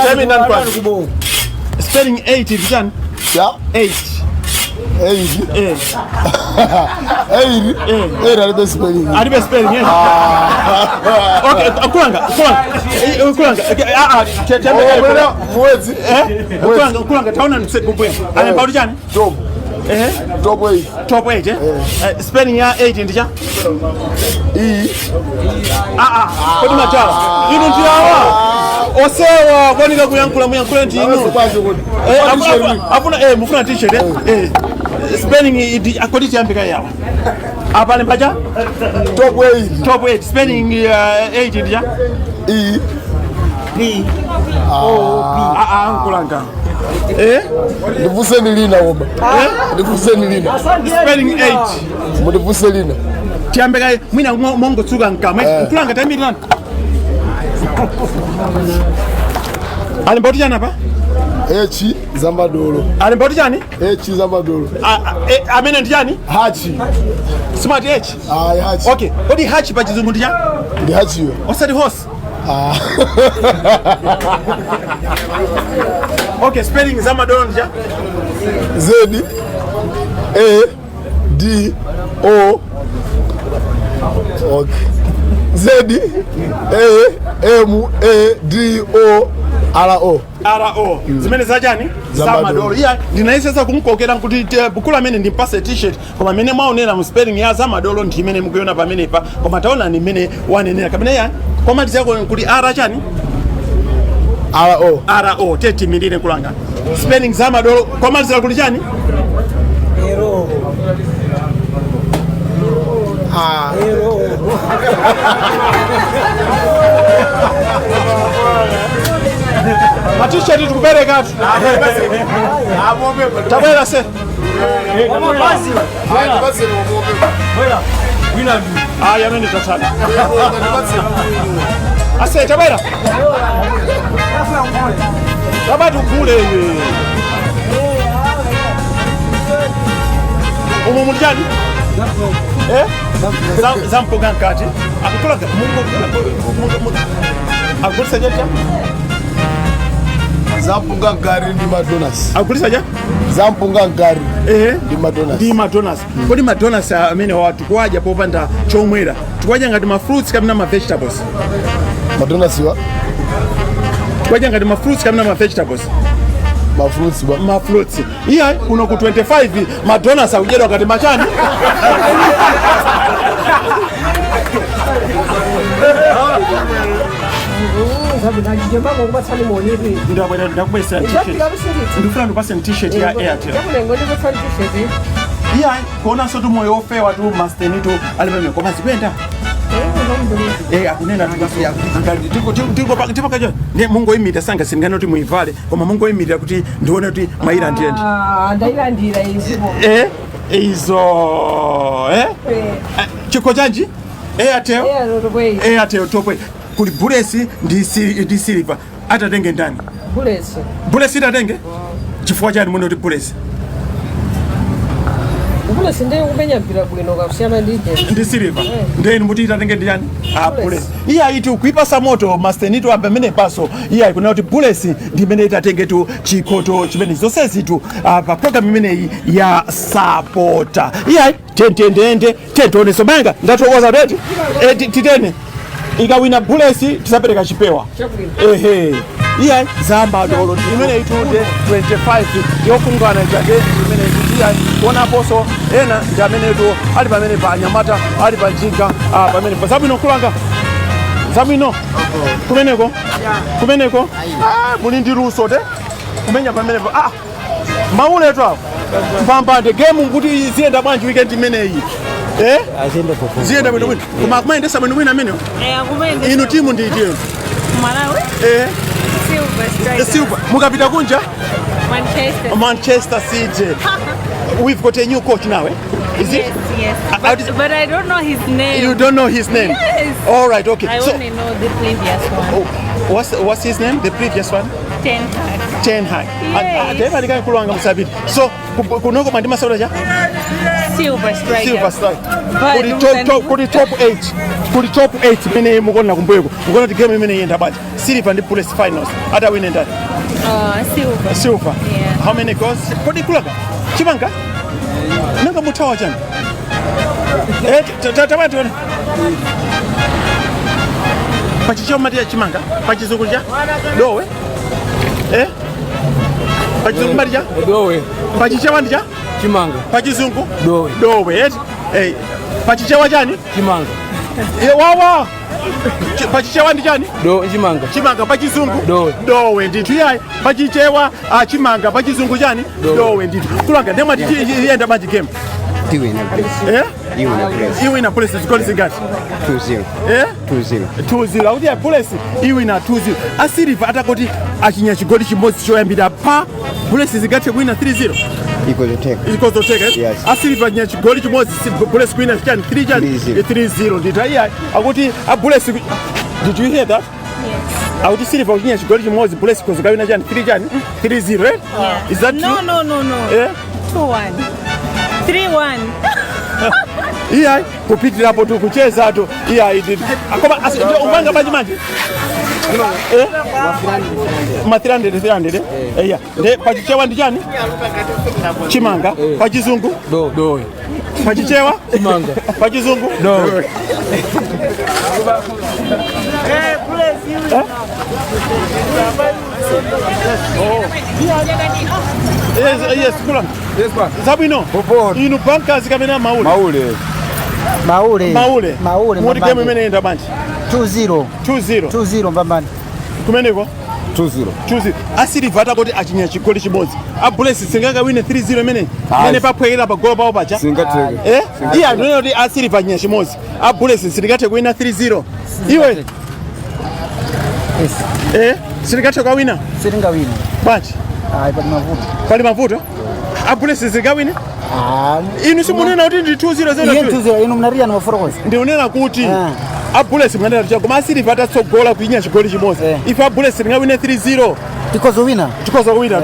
Chaimi ndani kwa? Spelling 8 ndi chani? Ya. 8. 8. 8. 8 alibe spelling. Alibe spelling, eh? Okay, kulanga, kulanga. Kulanga. Oh, mwezi. Kulanga, kulanga taona ndikumbwe. Alemba kuti chani? Top. Top 8. Top 8, eh? Spelling ya 8 ndi cha? E. Kodi matala. Inu ndi awa. Osewa kwanika kuyankhula muyankhule ndi inu. Afuna mufuna t-shirt, eh? Spelling ndi akodi tiyambika yawa. Apa alemba cha? Top 8. Top 8. Spelling 8 ndi cha? E. P. O P. Nkulanga. Eh? Ndivuseni lina koma. Ndivuseni lina. Spelling 8. Mundivuse lina. Tiyambika mwina mongotsuka mkamwa. Nkulanga tayimirirani. Alemba kuti chani apa? H zamadolo. Alemba kuti chani? H zamadolo. Amene ndi chani? Hachi. Smart H. Ayi, hachi. Okay. Kodi hachi pa Chizungu ndi chani? Ndi hachiyo. Osati horse. Okay, spelling zamadolo ndi cha? Z A D O. Okay. Z A M A D O R O. Ro zimene zachani? Zamadolo. Zamadolo. Iya, ndinayesesa kumkokera kuti bukulu amene ndimpase T-shirt, koma amene mwaonera mu spelling ya zamadolo ndi imene mukuiona pamenepa, koma taona ni imene wanenera kapena iya komalizako kuti R chani? Ro. Ro tetimirire kulanga spelling zamadolo komalizira kuti chani? Matisheti tikuperekatu, tabwera se. Aya, amene tatsala ase, tabwera, tabati ugule iwe. Umu muli chani? Eh? Zampoga mkati akukulaga akugulisa chacha. Zampunga nkari ndi madonas. Akugulisa cha? Zampunga nkari Ehe. ndi madonas. Ndi madonas. Kodi madonas amene watu kuwadya popanda chomwera, tikuwadya ngati ma fruits kapena ma vegetables? Madonas wa? Tikuwadya ngati ma fruits kapena ma vegetables? Ma fruits ba. Ma fruits. Iya, kuno ku 25 madonas akudyedwa ngati machani. Ndabwera, ndakubwesa T-shirt. Ndifuna ndipase T-shirt ya Airtel. Iya, kuonanso tu moyo ofewa tu masteni tu ali pamene, koma zikuyenda. Eh, akunena tipakacho ne mungoyimira sanga singano kuti muivale, koma mungoyimirira kuti ndione kuti mwayira ndiyendi. Ndailandira izipo. Eh, izo eh. Chikho chanji? Airtel. Airtel topwe kuli Bullets ndi Silver, atatenge ndani? Bullets. Bullets itatenge chifukwa chani muno kuti Bullets? Bullets ndiye kumenya mpira bwino kakusiyana ndi ije. Ndi Silver. Ndeni muti itatenge ndi yani? Ah, Bullets. Iye aiti kuipasa moto mastenito apa pamene paso iye ayikunena kuti Bullets ndi imene itatengetu chikhoto chimene zonsezitu pa program imeneyi ya Sapota. Iye ayi tentendende tentioneso banga ndathokoza teti. Eh, titene ikawina Bullets tisapereka chipewa. Ehe, iye zamadolo imene itunde 25 yofungana chake imene iya kuonaponso ena ndi amenetu ali pamene pa anyamata ali pa njinga pamene pa zabwino kulanga zabwino kumeneko kumeneko. Muli ndi luso te kumenya pamene pa mauletu awo mpambande game kuti ziyenda bwanji weekend imeneyi? Eh, ziyenda bwinobwino, koma akumayendesa bwinobwino amenewo. Inu timu ndi itiyo? Malawi. Eh. Silver Strikers. Silver. Mukapita kunja? Manchester. Manchester City. We've got a new coach now, eh? Is it? Yes, yes. But, But I don't know his name. You don't know his name? Yes. All right, okay. I So, only know the previous one. oh, what's his name? The previous one? Ten Hag. Ten Hag. Yes. Teva ndikakulwanga musabiti. So, kunoko mandimasauta cha? Silver Strikers. Silver Strike. But Kuli top kuli top 8. Kuli top 8 imene mukuona kumbuyeko. Mukuona kuti game imene iyenda bwanji. Silver ndi Bullets finals. Atawine ndani? Silver. Silver. Yeah. How many goals? Kodi kulaka? Chimanga? Nanga mutawa chani? Eh, tabati wana. Pachicho mati chimanga? Pachizungu cha? Dowe? Eh? Pachizungu mati cha? Dowe. Pachichewa ndi cha? Chimanga. Pachizungu? Dowe. Dowe, eti? Eh, pachichewa chani? Chimanga. Eh, wawa. Pachichewa ndi chani? Do chimanga. Chimanga pachizungu? Dowe. Dowe ndithu yayi. Pachichewa chimanga, pachizungu chani? Dowe ndithu. Kulanga ndemwe tiyenda bwanji game? Tiwina Bullets. Eh? Iwina Bullets. Iwina Bullets zigoli zingati? 2-0. Eh? 2-0. 2-0. Akuti ya Bullets iwina 2-0. Asiliva atakoti achinya chigoli chimodzi choyambira pa Bullets zingathe kuwina 3-0? Ikozoteka. Ikozoteka. Yes. Asiliva achinya chigoli chimodzi Bullets kuwina chani 3 chani? 3-0 ndithu. Iya akuti a Bullets. Did you hear that? Yes. Akuti Silver kuchinya chigoli chimodzi Bullets kozokawina chani 3 chani 3-0, eh? Yeah. Is that true? No, no, no, no. Eh? 2-1. 3-1. Iya kupitirapo tu kucheza tu iya ndithu. Koma upanga bwanji manje? Eh? Ma 300 300 eh? Iya. Nde pachichewa ndi chani? Chimanga. Pachizungu? Dowe. Pachichewa? Chimanga. Pachizungu? Dowe. Eh? Oh. Yes, yes, kula. Yes, ba. Zabwino. Inu Bankers kapena Maule. Maule. Maule. Maule. Maule. Muti game imene enda bwanji. 2-0. 2-0. 2-0 mbambani. Kumeneko? 2-0. 2-0. Asiliva atakoti achinya chigoli chimodzi. A Bullets singakawine 3-0 imene. Imene paphwekera pa golo pawo paja. Singatheke. Eh? Iye andinena kuti asiliva achinya chimodzi. A Bullets singathe kuwina 3-0. Iwe. Yes. Eh? Singathe kuwina? Sitingawina. Bwanji. Ayi pali mavuto. Pali mavuto? A Bullets singawine? Ah. Inu simunena kuti ndi 2-0 Iye 2-0 inu mnariya mafurokozi. Ndikunena kuti a Bullets mnanena kuti koma asiliva atatsogola kuinya chigoli chimodzi. Ife a Bullets tingawine 3-0. Tikhoza kuwina. Tikhoza kuwina.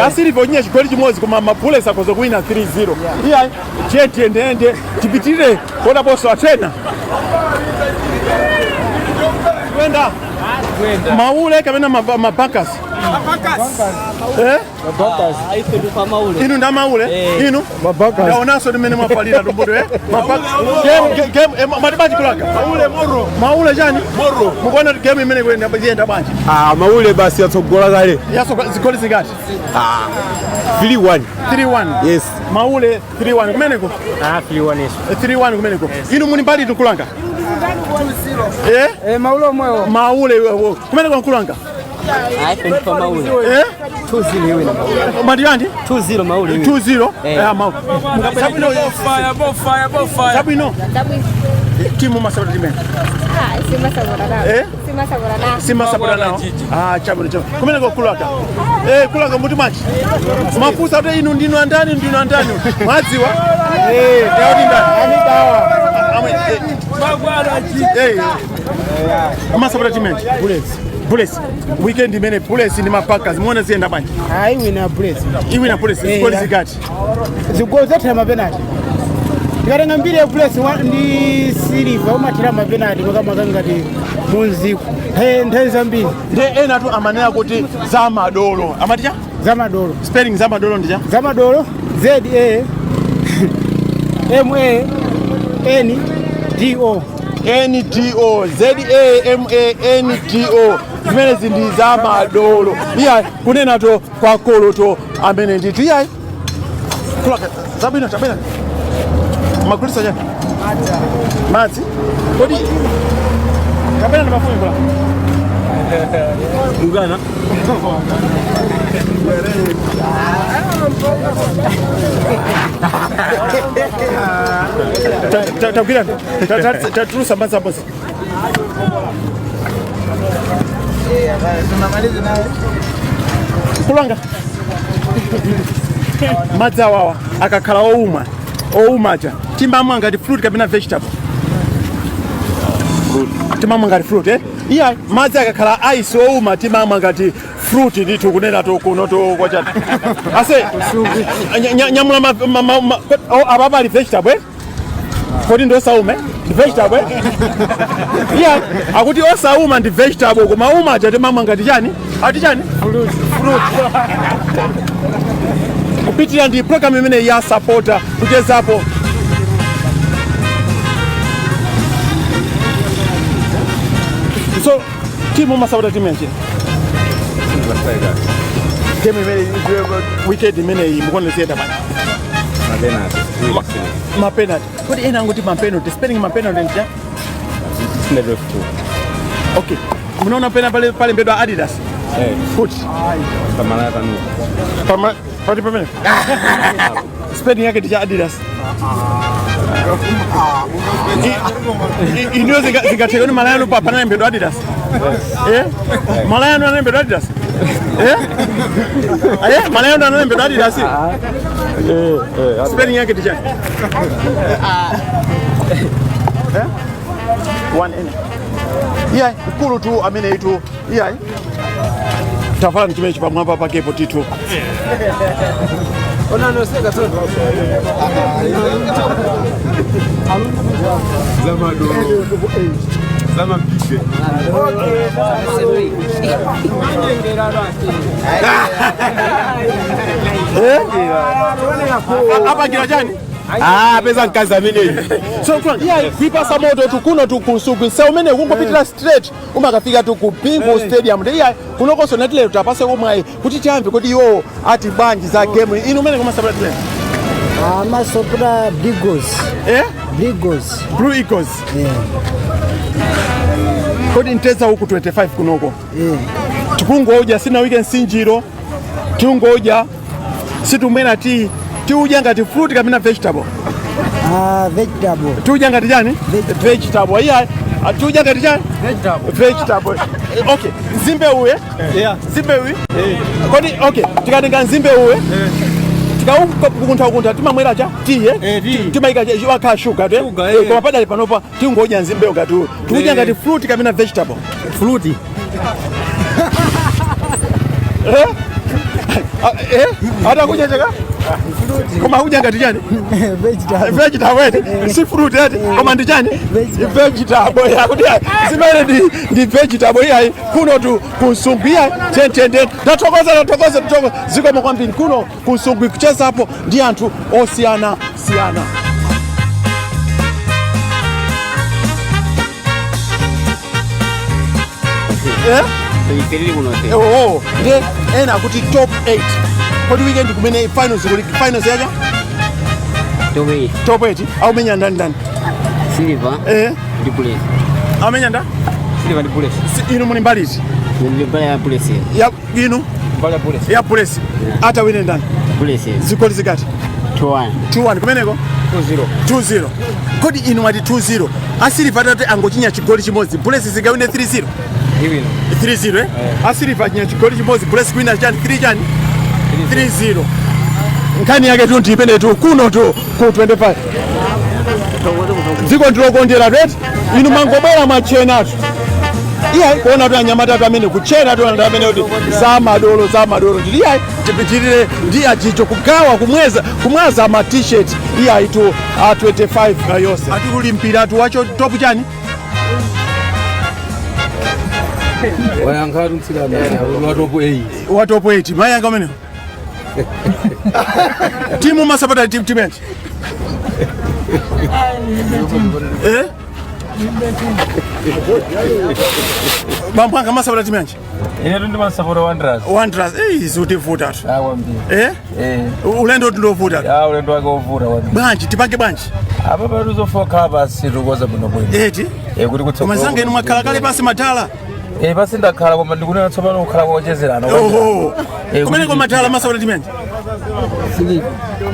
Asiliva kuinya chigoli chimodzi koma ma Bullets akhoza kuwina 3-0. Iya tiye tiyendeyende tipitirire kona boso atena. Kwenda. Maule kapena mabankers. Eh? Inu nda maule inu ndaonanso limene mwafalira tumbuto eh? Matibaji kulaka maule moro maule chani moro mukuona kuti game imene kuyenda yenda bwanji. Ah, Maule basi yatsogola kale. Yasoka zigoli zingati? Ah. 3-1. 3-1. Yes. Maule 3-1 kumeneko. Ah, 3-1 yeso. 3-1 kumeneko. Inu muli mbali tukulanga. Eh? Eh, maule omwewo. Maule kumeneko nkulanga. Eh? 2-0 iwina Maule. Mati yandi? 2-0 Maule. 2-0. Eh, Maule. Sabino. Sabino. Timu masabata timene. Eh? Simasapota nawo. Ah, chabwino chabwino. Kumeneko kulaka. Eh, kulaka muti mwachi. Mafusa kuti inu ndinu andani ndinu andani. Mwadziwa? Eh, ndauti ndani. Amwe. Eh. Masapota timene. Bullets. Bullets. Weekend imene Bullets ndi mapackers muone ziyenda bwanji. Ayi wina Bullets. Iwina Bullets zigoli zingati? Zigoli zathera mapenalty. Tikatenga mbiri ya Bullets ndi Silver umathera mapenalty makamaka ngati munziku. Nthawi zambiri. Nde ena tu amanena kuti zamadolo. Amati cha? Zamadolo. Spelling zamadolo ndi cha? Zamadolo Z A M A N D O. N D O Z A M A N D O zimenezi ndi zamadolo. Iya kunena to kwakolo to amene ndithu iyayi. Kulaka zabwino chabwino. Magulisa chani? Madzi. Kodi kapena ndi mafumu kula. Mugana. Tagwira tatulusa madzi aposi. Kulanga. Madzi awawa akakhala ouma oumaja timamwa ngati fruit kapena vegetable. Timamwa ngati fruit eh? Iya madzi akakhala ice ouma timamwa ngati fruit ndithu kunena to kuno to kwachati. Ase nyamula apa pali vegetable eh? Kodi ndi osauma ndi vegetable eh? Iya akuti osauma ndi vegetable koma uma aja timamwa ngati chani? Ati chani? Fruit. Fruit. Kupitira ndi program imene ya supporter kuchezapo. So timu masapota timu yanji game imene weekend imene iyi mukuona ziyenda bwanji. Mapenalty. Kodi ena angoti mapenalty spelling mapenalty ndi cha? Okay. Munaona pena pale pale mbedwa Adidas. Kuti. Pamalaya panu. Pama pati pamene. Spelling yake ndi cha Adidas. Iniyo zingatheka kuti malaya pa panalembedwa Adidas. Eh? Malaya analembedwa Adidas. Eh? Eh, malaya analembedwa Adidas. Spelling yake ndi chani? Eh? 1 N. Iyayi, mkulu tu amene itu iyayi. Tavala chimene chipamwamba pakepo tithu. Zamadolo. Zamapike. Eh? Apangira chani? Ah, peza mkazi ameneyi. So iya kuipasa moto tu kuno tu kunsugwi nsewu umene kungopitira straight umakafika tu ku Bingu Stadium. Ndi iya kunokonso nati lero tapase komwayi kuti tiyamve kuti iwowo ati bwanji za game inu umene kumasapota timu. Amasapota Blue Eagles. Eh? Blue Eagles. Blue Eagles. Yeah. Kodi mtedza uku 25 kunoko. Yeah. Tikungodya sina weekend sinjiro. Tikungodya situmwena tea. Tiudya ngati fruit kapena vegetable. Ah, vegetable. Tiudya ngati chani? Vegetable. Iya, tiudya ngati chani? Vegetable. Vegetable. Okay, nzimbe uye. Yeah. Nzimbe uye. Kodi okay, tikatenga nzimbe uye. Tikaukuntha timamwera cha tiye timaika wakhala sugar te koma padali panopa tingodya nzimbeyo ngati uyu tikudya ngati fruit kapena vegetable fruit. Eh? Ah, eh? Atakudya chaka koma akudya ngati chani? Vegetable eti si fruit eti koma ndi chani? Vegetable yakuti zimene ndi vegetable iyayi kuno tu kunsungwi iyayi tentende. Tathokoza, tathokoza, tathokoza, zikomo kwambiri. Kuno kunsungwi kuchezapo ndi anthu osiyana siyana. Eh? Ife kuno te. Oh, ndiye ena akuti top 8. Kodi weekend kumene finals kuli finals yaja? Top 8. Top 8 aumenya ndani ndani? Silver. Eh. Ndi Bullets. Amenya nda? Silver ndi Bullets. Inu muli mbali iti? Ndi mbali ya Bullets. Ya inu? Mbali ya Bullets. Ya Bullets. Ata wine ndani? Bullets. Zigoli zingati? 2-1. 2-1 kumeneko? 2-0. 2-0. Kodi inu mwati 2-0. Asiliva atati angochinya chigoli chimodzi. Bullets zingawine 3-0. Iwina. 3-0 eh? Asiliva achinya chigoli chimodzi, Bullets kuwina chani 3 chani? 3-0. Nkhani yake tu ndi imene tu kuno tu ku 25. Dziko ndilokondera eti inu mangobwera mwachenatu. Iyayi kuona tu anyamata atu amene kuchena tu anthu amene kuti zamadolo zamadolo ndili iyayi tipitirire ndi achicho kugawa kumweza kumwaza ma t-shirt iyayi tu a 25 yonse. Ati kuli mpira tu wacho top chani? Wayankhatu mtsikana wa top 8. Wa top 8 mayanga umene timu masapota timu timu yanji? Eh? Bambo anga masapota timu yanji? Ine tu ndimasapota Wanderers. Wanderers, eh, zikutivuta tu. Ah, kwambiri. Eh? Eh. Ulendo ndovuta. Ah, ulendo wake wovuta kwambiri. Bwanji tipange bwanji? Apa patu zofoka basi tikukoza bwino bwino. Eti? Eh, kuti kutsogolo. Koma zange inu mwakhala kale pansi madala. Eh, pasi ndakhala koma ndikunena tsopano kukhala kochezerana. Oho. Eh, Kumene koma madala masapota timu yanji?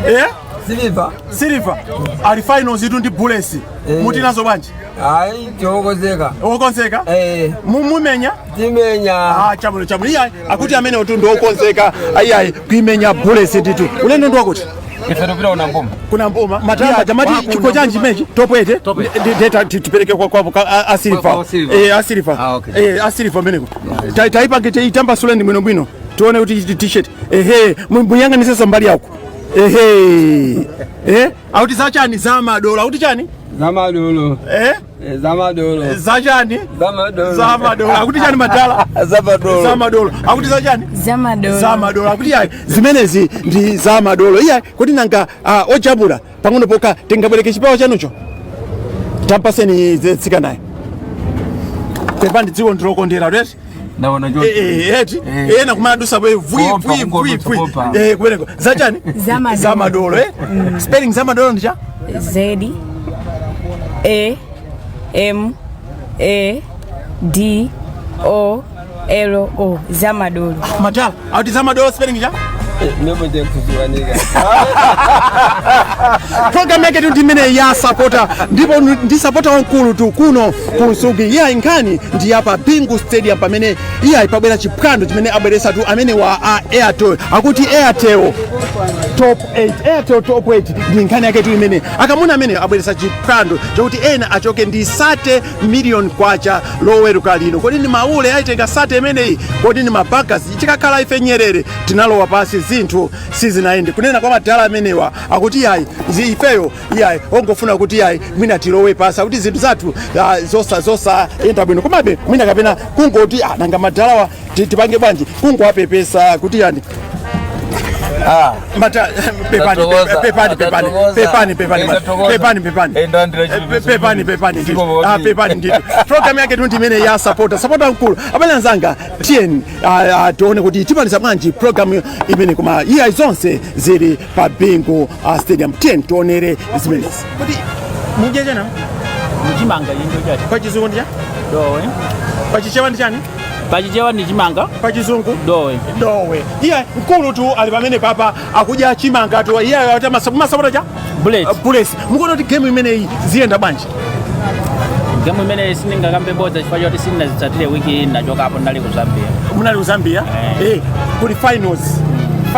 Eh? Silver. Silver. Ali finals itu ndi Bullets. Muti nazo bwanji? Ayi, tiokozeka. Okonzeka? Eh. Mumenya? Timenya. Ah, chamuno chamuno. Iyayi akuti amene utu ndi okonzeka. Ayiayi kuimenya Bullets nditu. Ulendo ndi wakuti? Ife tupita kuna Mbuma. Kuna Mbuma. Matamba jamati chikho chanji mechi top 8. Ndeta tipereke kwa kwa a Silver. Kwa Silver. Eh, a Silver. Ah, okay. Eh, a Silver meneko. Taipange itamba suleni bwino bwino. Tuone kuti t-shirt. Ehe, muyang'anise mbali yako. Ehe. Eh? Auti zachani zamadolo. Auti chani? Zamadolo. Eh? Zamadolo. Zachani? Zamadolo. Zamadolo. Akuti chani madala? Zamadolo. Zamadolo. Akuti zachani? Zamadolo. Zamadolo. Akuti yayi zimenezi ndi zamadolo. Iyayi kuti nanga ojabula pang'ono pokha tingabwereke chipewa chanucho. Tampaseni tsika naye. Pepani dziko ndilokondera right? Ndaona Eh eh eti ena kumadusa bwe vwi vwi vwi vwi. Eh kumeneko. Zachani? Zamadolo. Zamadolo eh? Spelling zamadolo ndi cha? Z A M A D O L O Zamadolo. Madala, auti zamadolo spelling cha? Nebo ndikuzuwanika. Program yake tu ndi imene ya sapota ndipo ndi sapota wamkulu tu kuno ku Nsungwi. Iyayi nkhani ndi apa Bingu Stadium pamene iyayi pabwera chiphwando chimene abweresa tu amene wa a Airtel akuti Airtel top 8. Airtel top 8 ndi nkhani yake tu imene akamuna amene abweresa chiphwando chokuti ena achoke ndi 30 million kwacha loweruka lino. Kodi ni maule aitenga sate imeneyi? Kodi ni mabankers? Chikakhala ife Nyerere tinalowa pasi zinthu sizinaende. Kunena kwa madala amenewa akuti iyayi ifeyo iyayi ongofuna kuti iyayi mwina tilowe pasi akuti zinthu zathu zosayenda bwino. Komabe mwina kapena kungoti nanga madalawa tipange bwanji kungowapepesa kuti yani. Ah. Mata pepani. Tathokoza. Pepani, pepani. Tathokoza. Pepani, pepani. Tathokoza. Pepani, pepani. Ndandira chipepeso. Pepani, pepani ndithu. Zikomo Ah, kwambiri. pepani ndithu. Program yake tu ndimene ya supporter, supporter mkulu. Abale anzanga, tiyeni tione kuti timaliza bwanji program imene, koma iya, zonse zili pa Bingu Stadium. Tiyeni tionere zimenezi. Kuti mudye chana? Mchimanga chinjo chacho. Pa Chizungu ndi cha? Dowe. Pachichewa ndi chani? Pachichewa ndi chimanga. Pachizungu? Dowe. Dowe. Iye mkulu tu ali pamene papa akudya chimanga tu. Iye ati masapota cha Bullets. Bullets. Mukuona kuti game imeneyi ziyenda bwanji? Game imene sindingakambe bodza chifukwa choti sindinazitsatire wiki iyi, nachokapo, ndali ku Zambia. Munali ku Zambia? Eh. Eh, kuli finals,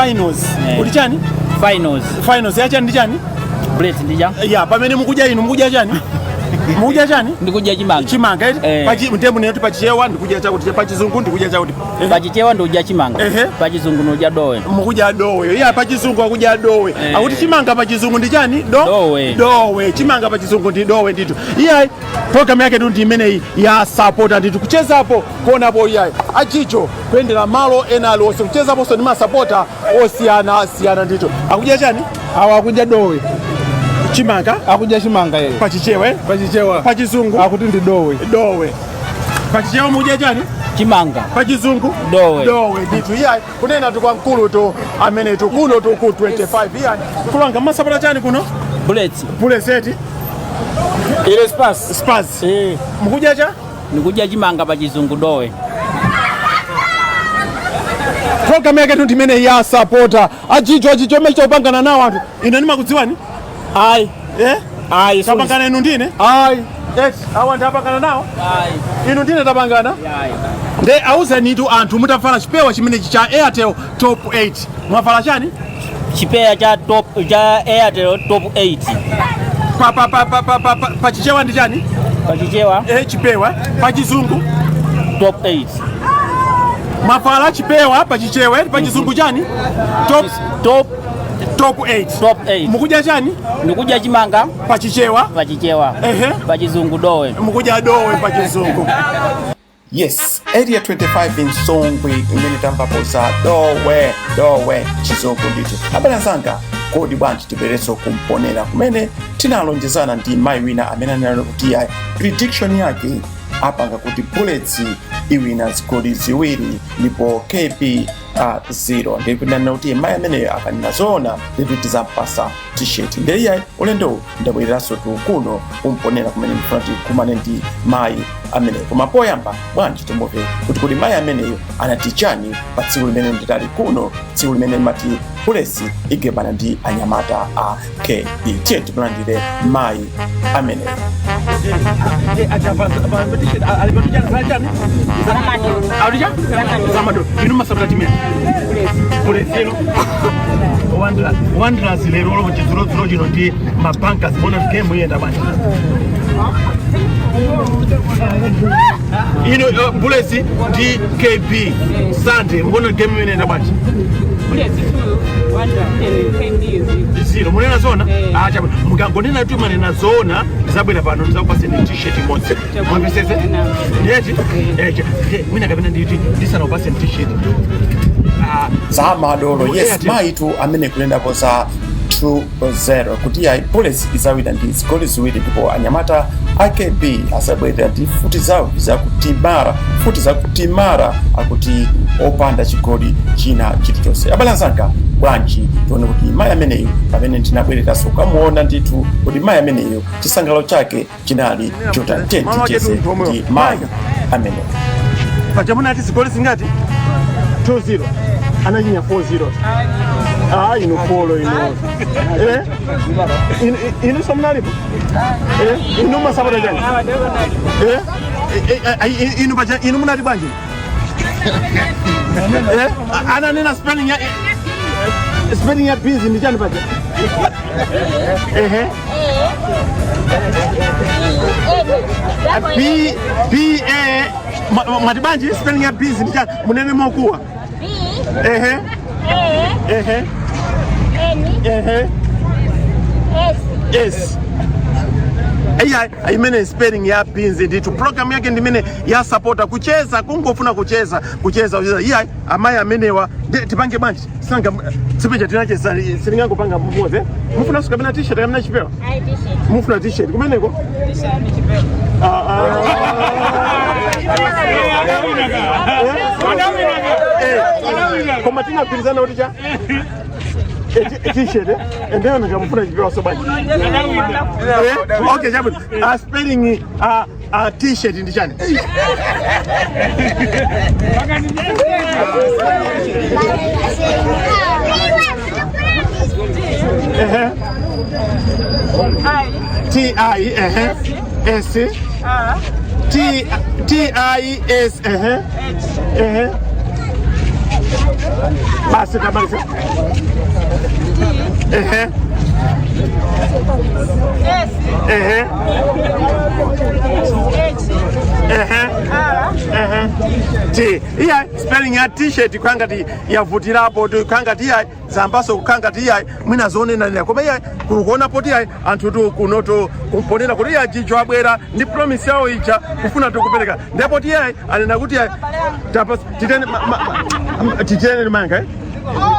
finals. Kuli chani? Finals. Finals ya chani ndi chani? Bullets ndi cha? Ya, pamene mukudya inu mukudya chani? Mukudya chani? Ndikudya chimanga. Chimanga eti? Eh. Pachi ndiye munene pachichewa ndikudya chakuti, pachizungu ndikudya chakuti. Pachichewa ndikudya chimanga. Pachizungu ndikudya dowe. Mukudya dowe. Iya, pachizungu akudya dowe. Akuti chimanga pachizungu ndi chani? Do Dowe. Dowe. Chimanga pachizungu ndi dowe ndithu. Iyayi, program yake tu ndi imeneyi ya supporter ndithu, kuchezapo, kuonapo, iyayi, achicho kuyendera malo ena aliwonse, kuchezaponso ndi masapota osiyana siyana ndithu. Akudya chani? Awa akudya dowe. Chimanga. Akudya chimanga yeye. Pachichewa, eh? Pachichewa. Pachizungu akuti ndi dowe. Dowe. Pachichewa mukudya chani? Chimanga. Pachizungu? Dowe. Dowe ndithu. Iyayi, kunena tu kwa mkulu tu amene tu kuno tu ku 25. Iyayi, kulanga masapota chani kuno? Bullets. Bullets eti? Ile Spurs. Spurs. Mukudya cha? Ndikudya chimanga, pachizungu dowe. Program yake tu ndimene ya supporter. Achicho, achicho mecho upangana nawo anthu. Ine ndimakudziwani? Ayi. Eh? Ayi. Tapangana inu ndine? Ayi. Eti, awa ndapangana nawo? Ayi. Inu ndine tapangana? Ayi. Nde auzenitu anthu, mutavala chipewa chimenechi cha Airtel Top 8. Mwavala chani? Chipewa cha top cha Airtel Top 8. Pa pa pa pa pa pa, pa pachichewa ndi chani? Pachichewa? Eh, chipewa. Pachizungu? Top 8. Mwavala chipewa pachichewa, pachizungu chani? Top top top 8. Top 8. Mukudya chani? Ndikudya chimanga. Pachichewa? Pachichewa. Ehe. Pachizungu dowe. Mukudya dowe pachizungu. Yes, Area 25 in Songwe imene tamvapo za dowe, dowe chizungu ndithu. Abale anzanga, kodi bwanji tibwerenso kumponera kumene tinalonjezana ndi mayi wina amene ananena kuti yayi, prediction yake apanga kuti Bullets iwina zigoli 2 ndipo KB 0. Ndipo ndinanena kuti mayi ameneyo akanena zoona ndithu tizampasa T-shirt. Ndiye iyayi, ulendowu ndabwereranso tu kuno kumponera kumene ndifuna tikumane ndi mayi ameneyo. Koma poyamba bwanji timumve kuti kodi mayi ameneyo anati chani pa tsiku limene nditali kuno, tsiku limene limati Bullets igebana ndi anyamata a KB. Tiye timulandire mayi ameneyo. Inu masapota timu Bullets ino? Wanderers lero lo chidzulo chino ndi mabankers, bona game iyenda bwanji ino? Bullets ndi KB Sunday, mbona game iyenda bwanji? Zero munena zona? Acha, mukangonena tu manena zona, ndizabwera pano ndizakupaseni T-shirt imodzi. Mwamvesese ndiyeti? Mwina kapena nditi ndisanakupaseni T-shirt. Zamadolo. Yes, mayitu amene kunenapo za 2-0 kuti yayi, Bullets izawina ndi zigoli 2 ndipo anyamata a KB azabwerera ndi futi zawo zakutimara, futi zakutimara, akuti opanda chigoli china chilichonse. Abale anzanga, bwanji tione kuti mayi ameneyo pamene ndinabwereranso kukamuona ndithu, kuti mayi ameneyo chisangalalo chake chinali chotani. Ticheze ndi mayi ameneyo. Paja munati zigoli zingati? 2-0, anachinya 4-0. Ah, inu polo inu. Eh? Inu inu somunalipo? Eh? Inu masapota chani? Eh? Eh, inu paja inu munati bwanji? Eh? Ananena spelling ya busy ndi chani paja? Ehe. B B A mwati bwanji, spelling ya busy ndi chani? Munene mokuwa. Ehe. Ehe. Ehe. S. Iya, imene spelling ya beans ndithu. Program yake ndimene ya supporter, kucheza, kungofuna kucheza, kucheza, kucheza. Iya, amayi amenewa tipange bwanji? Sanga sipeja tinacheza, silingangopanga mmodzi, eh? Mufuna kapena T-shirt kapena chipewa? Mufuna T-shirt kumeneko? Ah, ah. Eh, koma tinagwirizana kuti cha T-shirt, eh? Endeyo nikamufuna chipewa so bwanji? Eh? Okay, chabwino. Spelling T-shirt ndi chani? Ehe. T I, ehe, S T T I S, ehe, ehe. Basi tamaliza. Ehe. Ehe. Ehe. Ehe. T. Iya, spelling ya T-shirt kwangati yavutirapo tu, kwangati iya zambaso, kukhangati iya mwina zonenanira, koma iya kuona poti iya anthu tu kunoto kumponera kuti iya chicho abwera ndi promise yawo ija kufuna tikupereka, ndipo ti iya anena kuti iya titene titene manga, eh?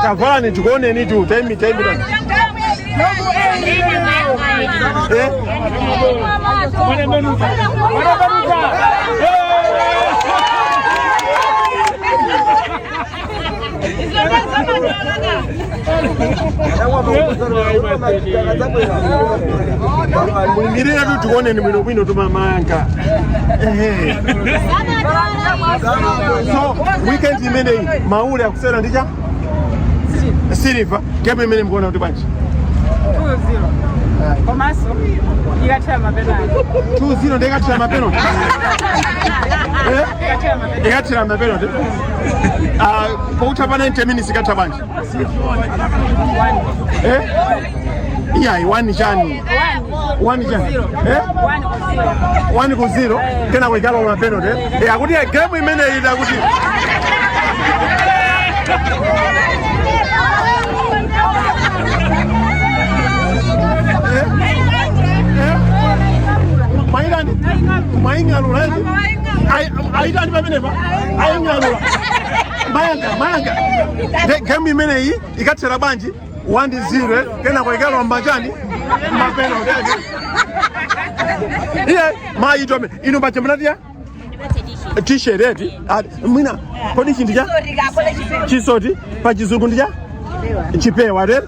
Tavalani tikuoneni tu, taimi taimi tani. Eh? Muyimirire tu tikuoneni bwinobwino tumamanga. Ehe. So weekend imeneyi Maule akusera ndicha Silver game imene mkuona kuti bwanji? 2-0. Komanso ikathera mapenalty. 2-0 ndikathera mapenalty? Eh? Ikathera mapenalty. Ikathera mapenalty. Ah, poutha pa 90 minutes ikatha bwanji? Eh? Iyayi, 1 chani? 1 chani? Eh? 1 ku 0, kena kuikala mapenalty. Eh, akuti game imeneyi itakuti Mwaitani? Mwaing'alula eti? Aitani pamenepa? Aing'alula. Mayanga, mayanga. Game imeneyi ikathera bwanji? 1-0, kena kuikala mbachani? Mapenalty. Iye, mayi tome. Ino bache mnatiya? T-shirt eti? Ah, mwina kodi chinthu cha chisoti pa Chizungu ndi cha chipewa tere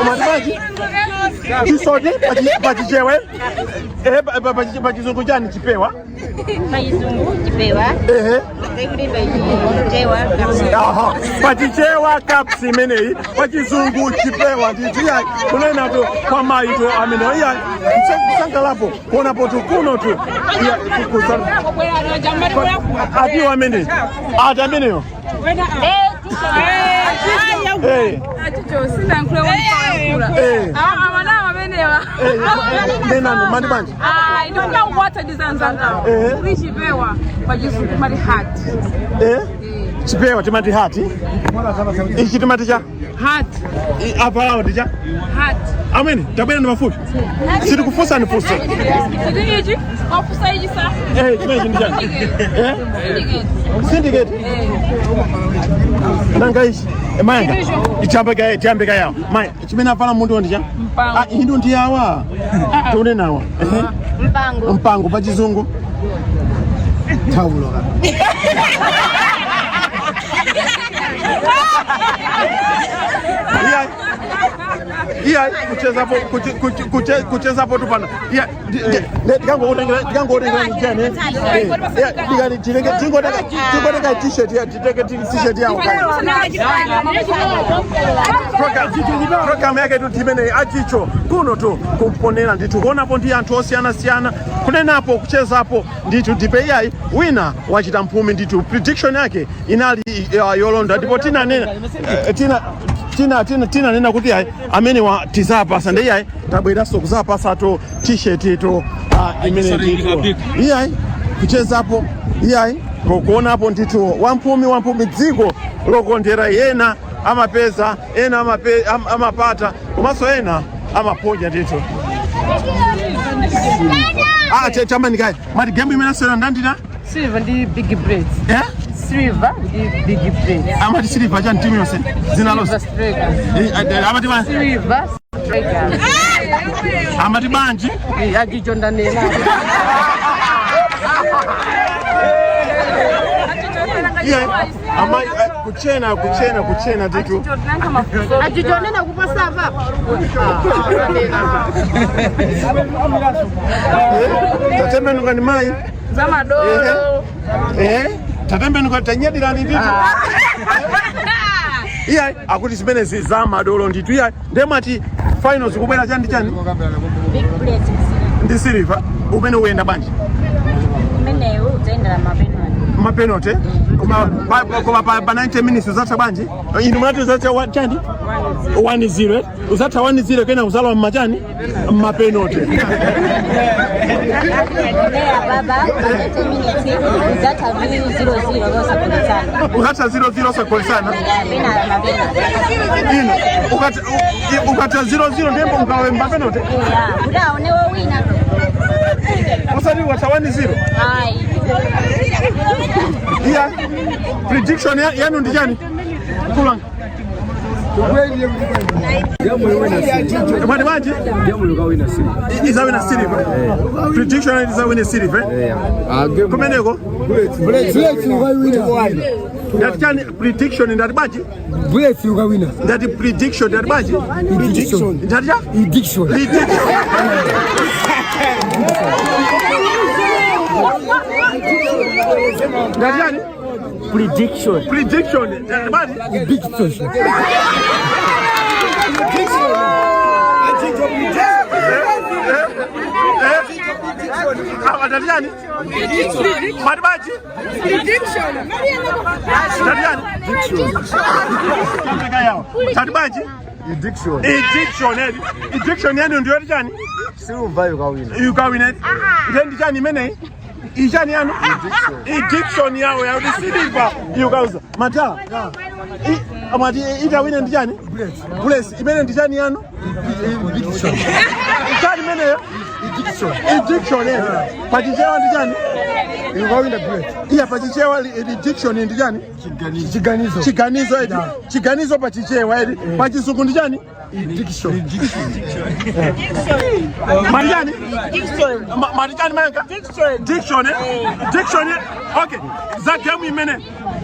matimachi chisoti pachichewe, eh, pachizungu chani? Chipewa. Pachizungu chipewa. Ehe. Ndikuti pachichewa caps. Aha, pachichewa caps imeneyi, pachizungu chipewa ndithu. Iyayi, kunena tu kwa mayi tu amene iyayi kusangalapo kuonapo tu kuno tu. Iya, atiwo amene ati ameneyo. Eh. Eh. Nenani mandi banje. Eh. Chipewa pachizungu mati hat. Eh? Chipewa timati hat. Ichi timati cha Hat. Apalawo ndi cha Hat. Amene tabwera ndi mafupi, sitikufunsani funso. Chiti ichi wafusa ichi sa. Eh, chimenechi ndi chani? Eh? Syndicate. Nanga ichi? Eh, mayanga ichambeka chambeka yawo maya chimene avala munthu ndi cha? Mpango. Ah, ino ndi yawa tione nawa. Ehe. Mpango. Mpango pa Chizungu? Thawulo. Iya, iya, kuchezapo kuchezapo tu pano. Iya, ndikangotengera chani? Iya, ndikati tinenge tingotenga T-shirt ya, titenge T-shirt yawo. Program yake tu timene achicho kuno tu kumponera ndithu, kuonapo ndi anthu osiyanasiyana, kunenapo, kuchezapo ndithu. Ndipe iyayi wina wachita mphumi ndithu, prediction yake inali yolonda, ndipo tinanena tina tina tina tinanena kuti ayi amene wa tizapasa, ndi iyayi tabweranso kuzapasatu T-shirt ito imene ndithu. Iyayi kuchezapo, iyayi kuonapo ndithu, wamphumi wamphumi, dziko lokondera, ena amapeza, ena amapata, komanso ena amaponya ndithu. Ah, chamani kai mati game imene asewera ndandina. Silver ndi Big Bullets. Eh? Silver ndi Big Bullets. Amati Silver chani timu yonse zina lonse? Silver Strikers. Amati bwanji? Silver Strikers. Amati bwanji? Ajijondanena. Yeah. Ama kuchena kuchena kuchena nditu. Ajijonena kupasa papa. Tatembenuka ni mai. Zamadolo. Tatembenuka tanyadirani nditu. Iya, akuti zimene zamadolo nditu. Iya, ndemati finals kubwera chani chani? Big Bullets. Ndi Silver umene uyenda bwanji? Umenewu udzayendera mapenalty. Mapenalty koma koma pa 90 minutes uzatha bwanji? Inu munati uzatha chani 1-0, eh? Uzatha 1-0 kena uzalowa mmachani mmapenalty. Neya baba, 90 minutes udzatha 0-0 osagoletsana. Uzatha 0-0 osagoletsana. Pena mapenalty. Inu ukatha 0-0 ndembo ukawe mmapenalty. Yeah, kuti aone wowina. Usati ukatha 1-0. Ayi. Iya, prediction yanu ndi chani kulanga? Mwati bwanji? Izawina Silver. Prediction izawina Silver. Kumeneko? Ndati chani prediction, ndati bwanji? Bullets ukawina. Ndati prediction, ndati bwanji? Prediction. Ndati cha? Prediction. Prediction. Ndati chani? Prediction. Prediction. Ndati bwanji? Prediction. Ndati chani? Mwati bwanji? Ndati chani? Tati bwanji? Addiction. Addiction edi. Addiction yanu ndiyo chani? Silver ukawina. Ukawina edi. Ndi chani imeneyi? Ichani yanu? Addiction yawo yakuti Silver ukauza. Mata. Mwati itawina ndi chani? Bullets. Imene ndi chani yanu? Addiction. Chani imeneyo? Addiction. Addiction edi. Pachichewa ndi chani? Ukawina Bullets. Iya, pachichewa addiction ndi chani? Chiganizo. Chiganizo edi. Chiganizo pachichewa edi. Pachizungu ndi chani? Addiction. Mati chani? Mati chani mayanga? Diction, eh? Diction, eh? Okay. Za game imene.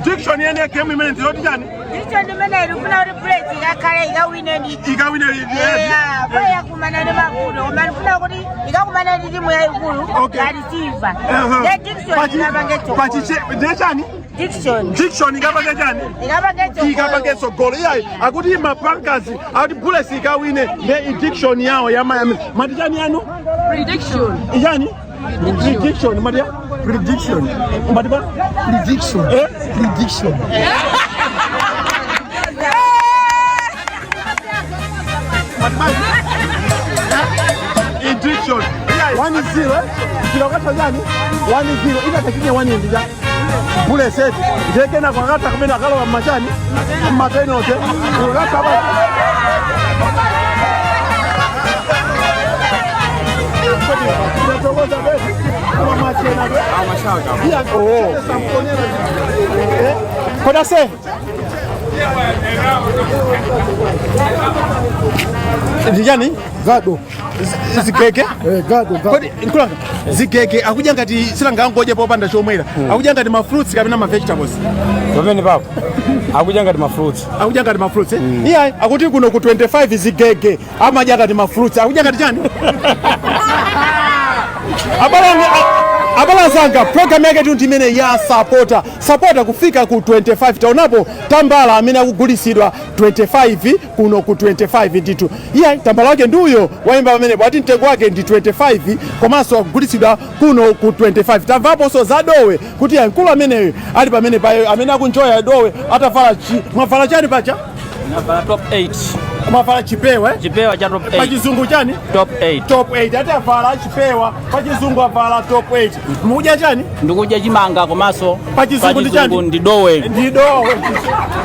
Diction yene game imene ndiyoti chani? Diction imene ikufuna kuti Bullets ikakhale ikawine ndi. Ikawine. Yeah, bola yakumana ndi mavuto koma ndifuna kuti ikakumana ndi timu yayikulu ngati Silver. Ne diction ikapange tsogolo. Pachiche ndiye chani? Diction. Diction ikapange chani? Ikapange tsogolo. Ikapange tsogolo. Iyayi, akuti mapankazi akuti Bullets ikawine nde addiction yawo ya Miami. Mati chani yanu? Prediction. Ichani? Prediction. Mati ya? Prediction. Mati ba? Prediction. Eh? Prediction. Mati ba? Addiction. Iyayi, 1-0 mpira ukatha chani? 1-0 ikatachinye 1 ndi cha Bullets eti ndekena kwakatha kumene akalowa mmachani mmapenalty ukatha ba. Kodase ndijani? Gado. Zigege. Gado, gado. Kodi nkulanga zigege akudya ngati silangangodye popanda chomwera, akudya ngati ma fruits kapena ma vegetables? Pamene papo akudya ngati ma fruits. Akudya ngati ma fruits, eh? Iya, akuti kuno ku 25 zigege amadya ngati ma fruits. Akudya ngati chani? Abalanzanga, program yake tu ndi imene ya sapota sapota kufika ku 25. Taonapo tambala amene akugulisidwa 25 kuno ku 25 ndithu. Iye tambala wake ndi uyo wayimba pamenepo, ati mtengo wake ndi 25 komanso akugulisidwa kuno ku 25. Tamvaponso za dowe kuti ya mkulu ameneyo ali pamene payo amene akunjoya dowe atavala chi mwavala chani pacha? Navala top 8. Mwavala chipewa, eh? Chipewa cha top 8. Pachizungu chani? Top 8. Top 8. Ati avala chipewa, pachizungu avala top 8. Mukudya chani? Ndikudya chimanga komanso Pachizungu ndi chani? ndi dowe. Ndi dowe.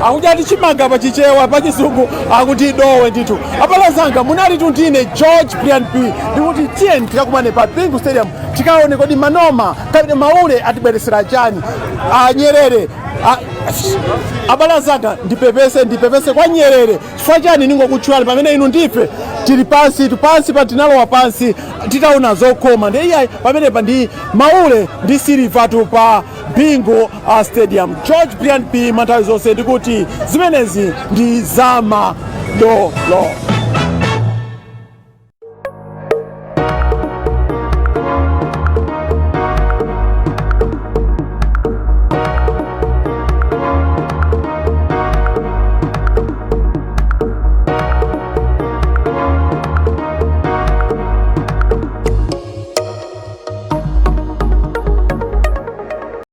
Akudya ndi chimanga pachichewa, pachizungu akuti dowe ndithu. Abale anzanga, munali ndine George Brian P, ndikuti tiyeni tikakumane pa Bingu Stadium, tikaone kodi manoma kapena maule atibweresera chani. Anyerere, abale anzanga, ndipepese, ndipepese kwa Nyerere. Chifukwa chani? Ningokutchulani pamene inu ndife tili pansi pansi pa, tinalowa pansi titaona zokhoma. Ndi iyayi, pamenepa ndi Maule ndi Silver pa Bingu Stadium. George Brian P, manthawi zonse ndikuti zimenezi ndi zamadolo.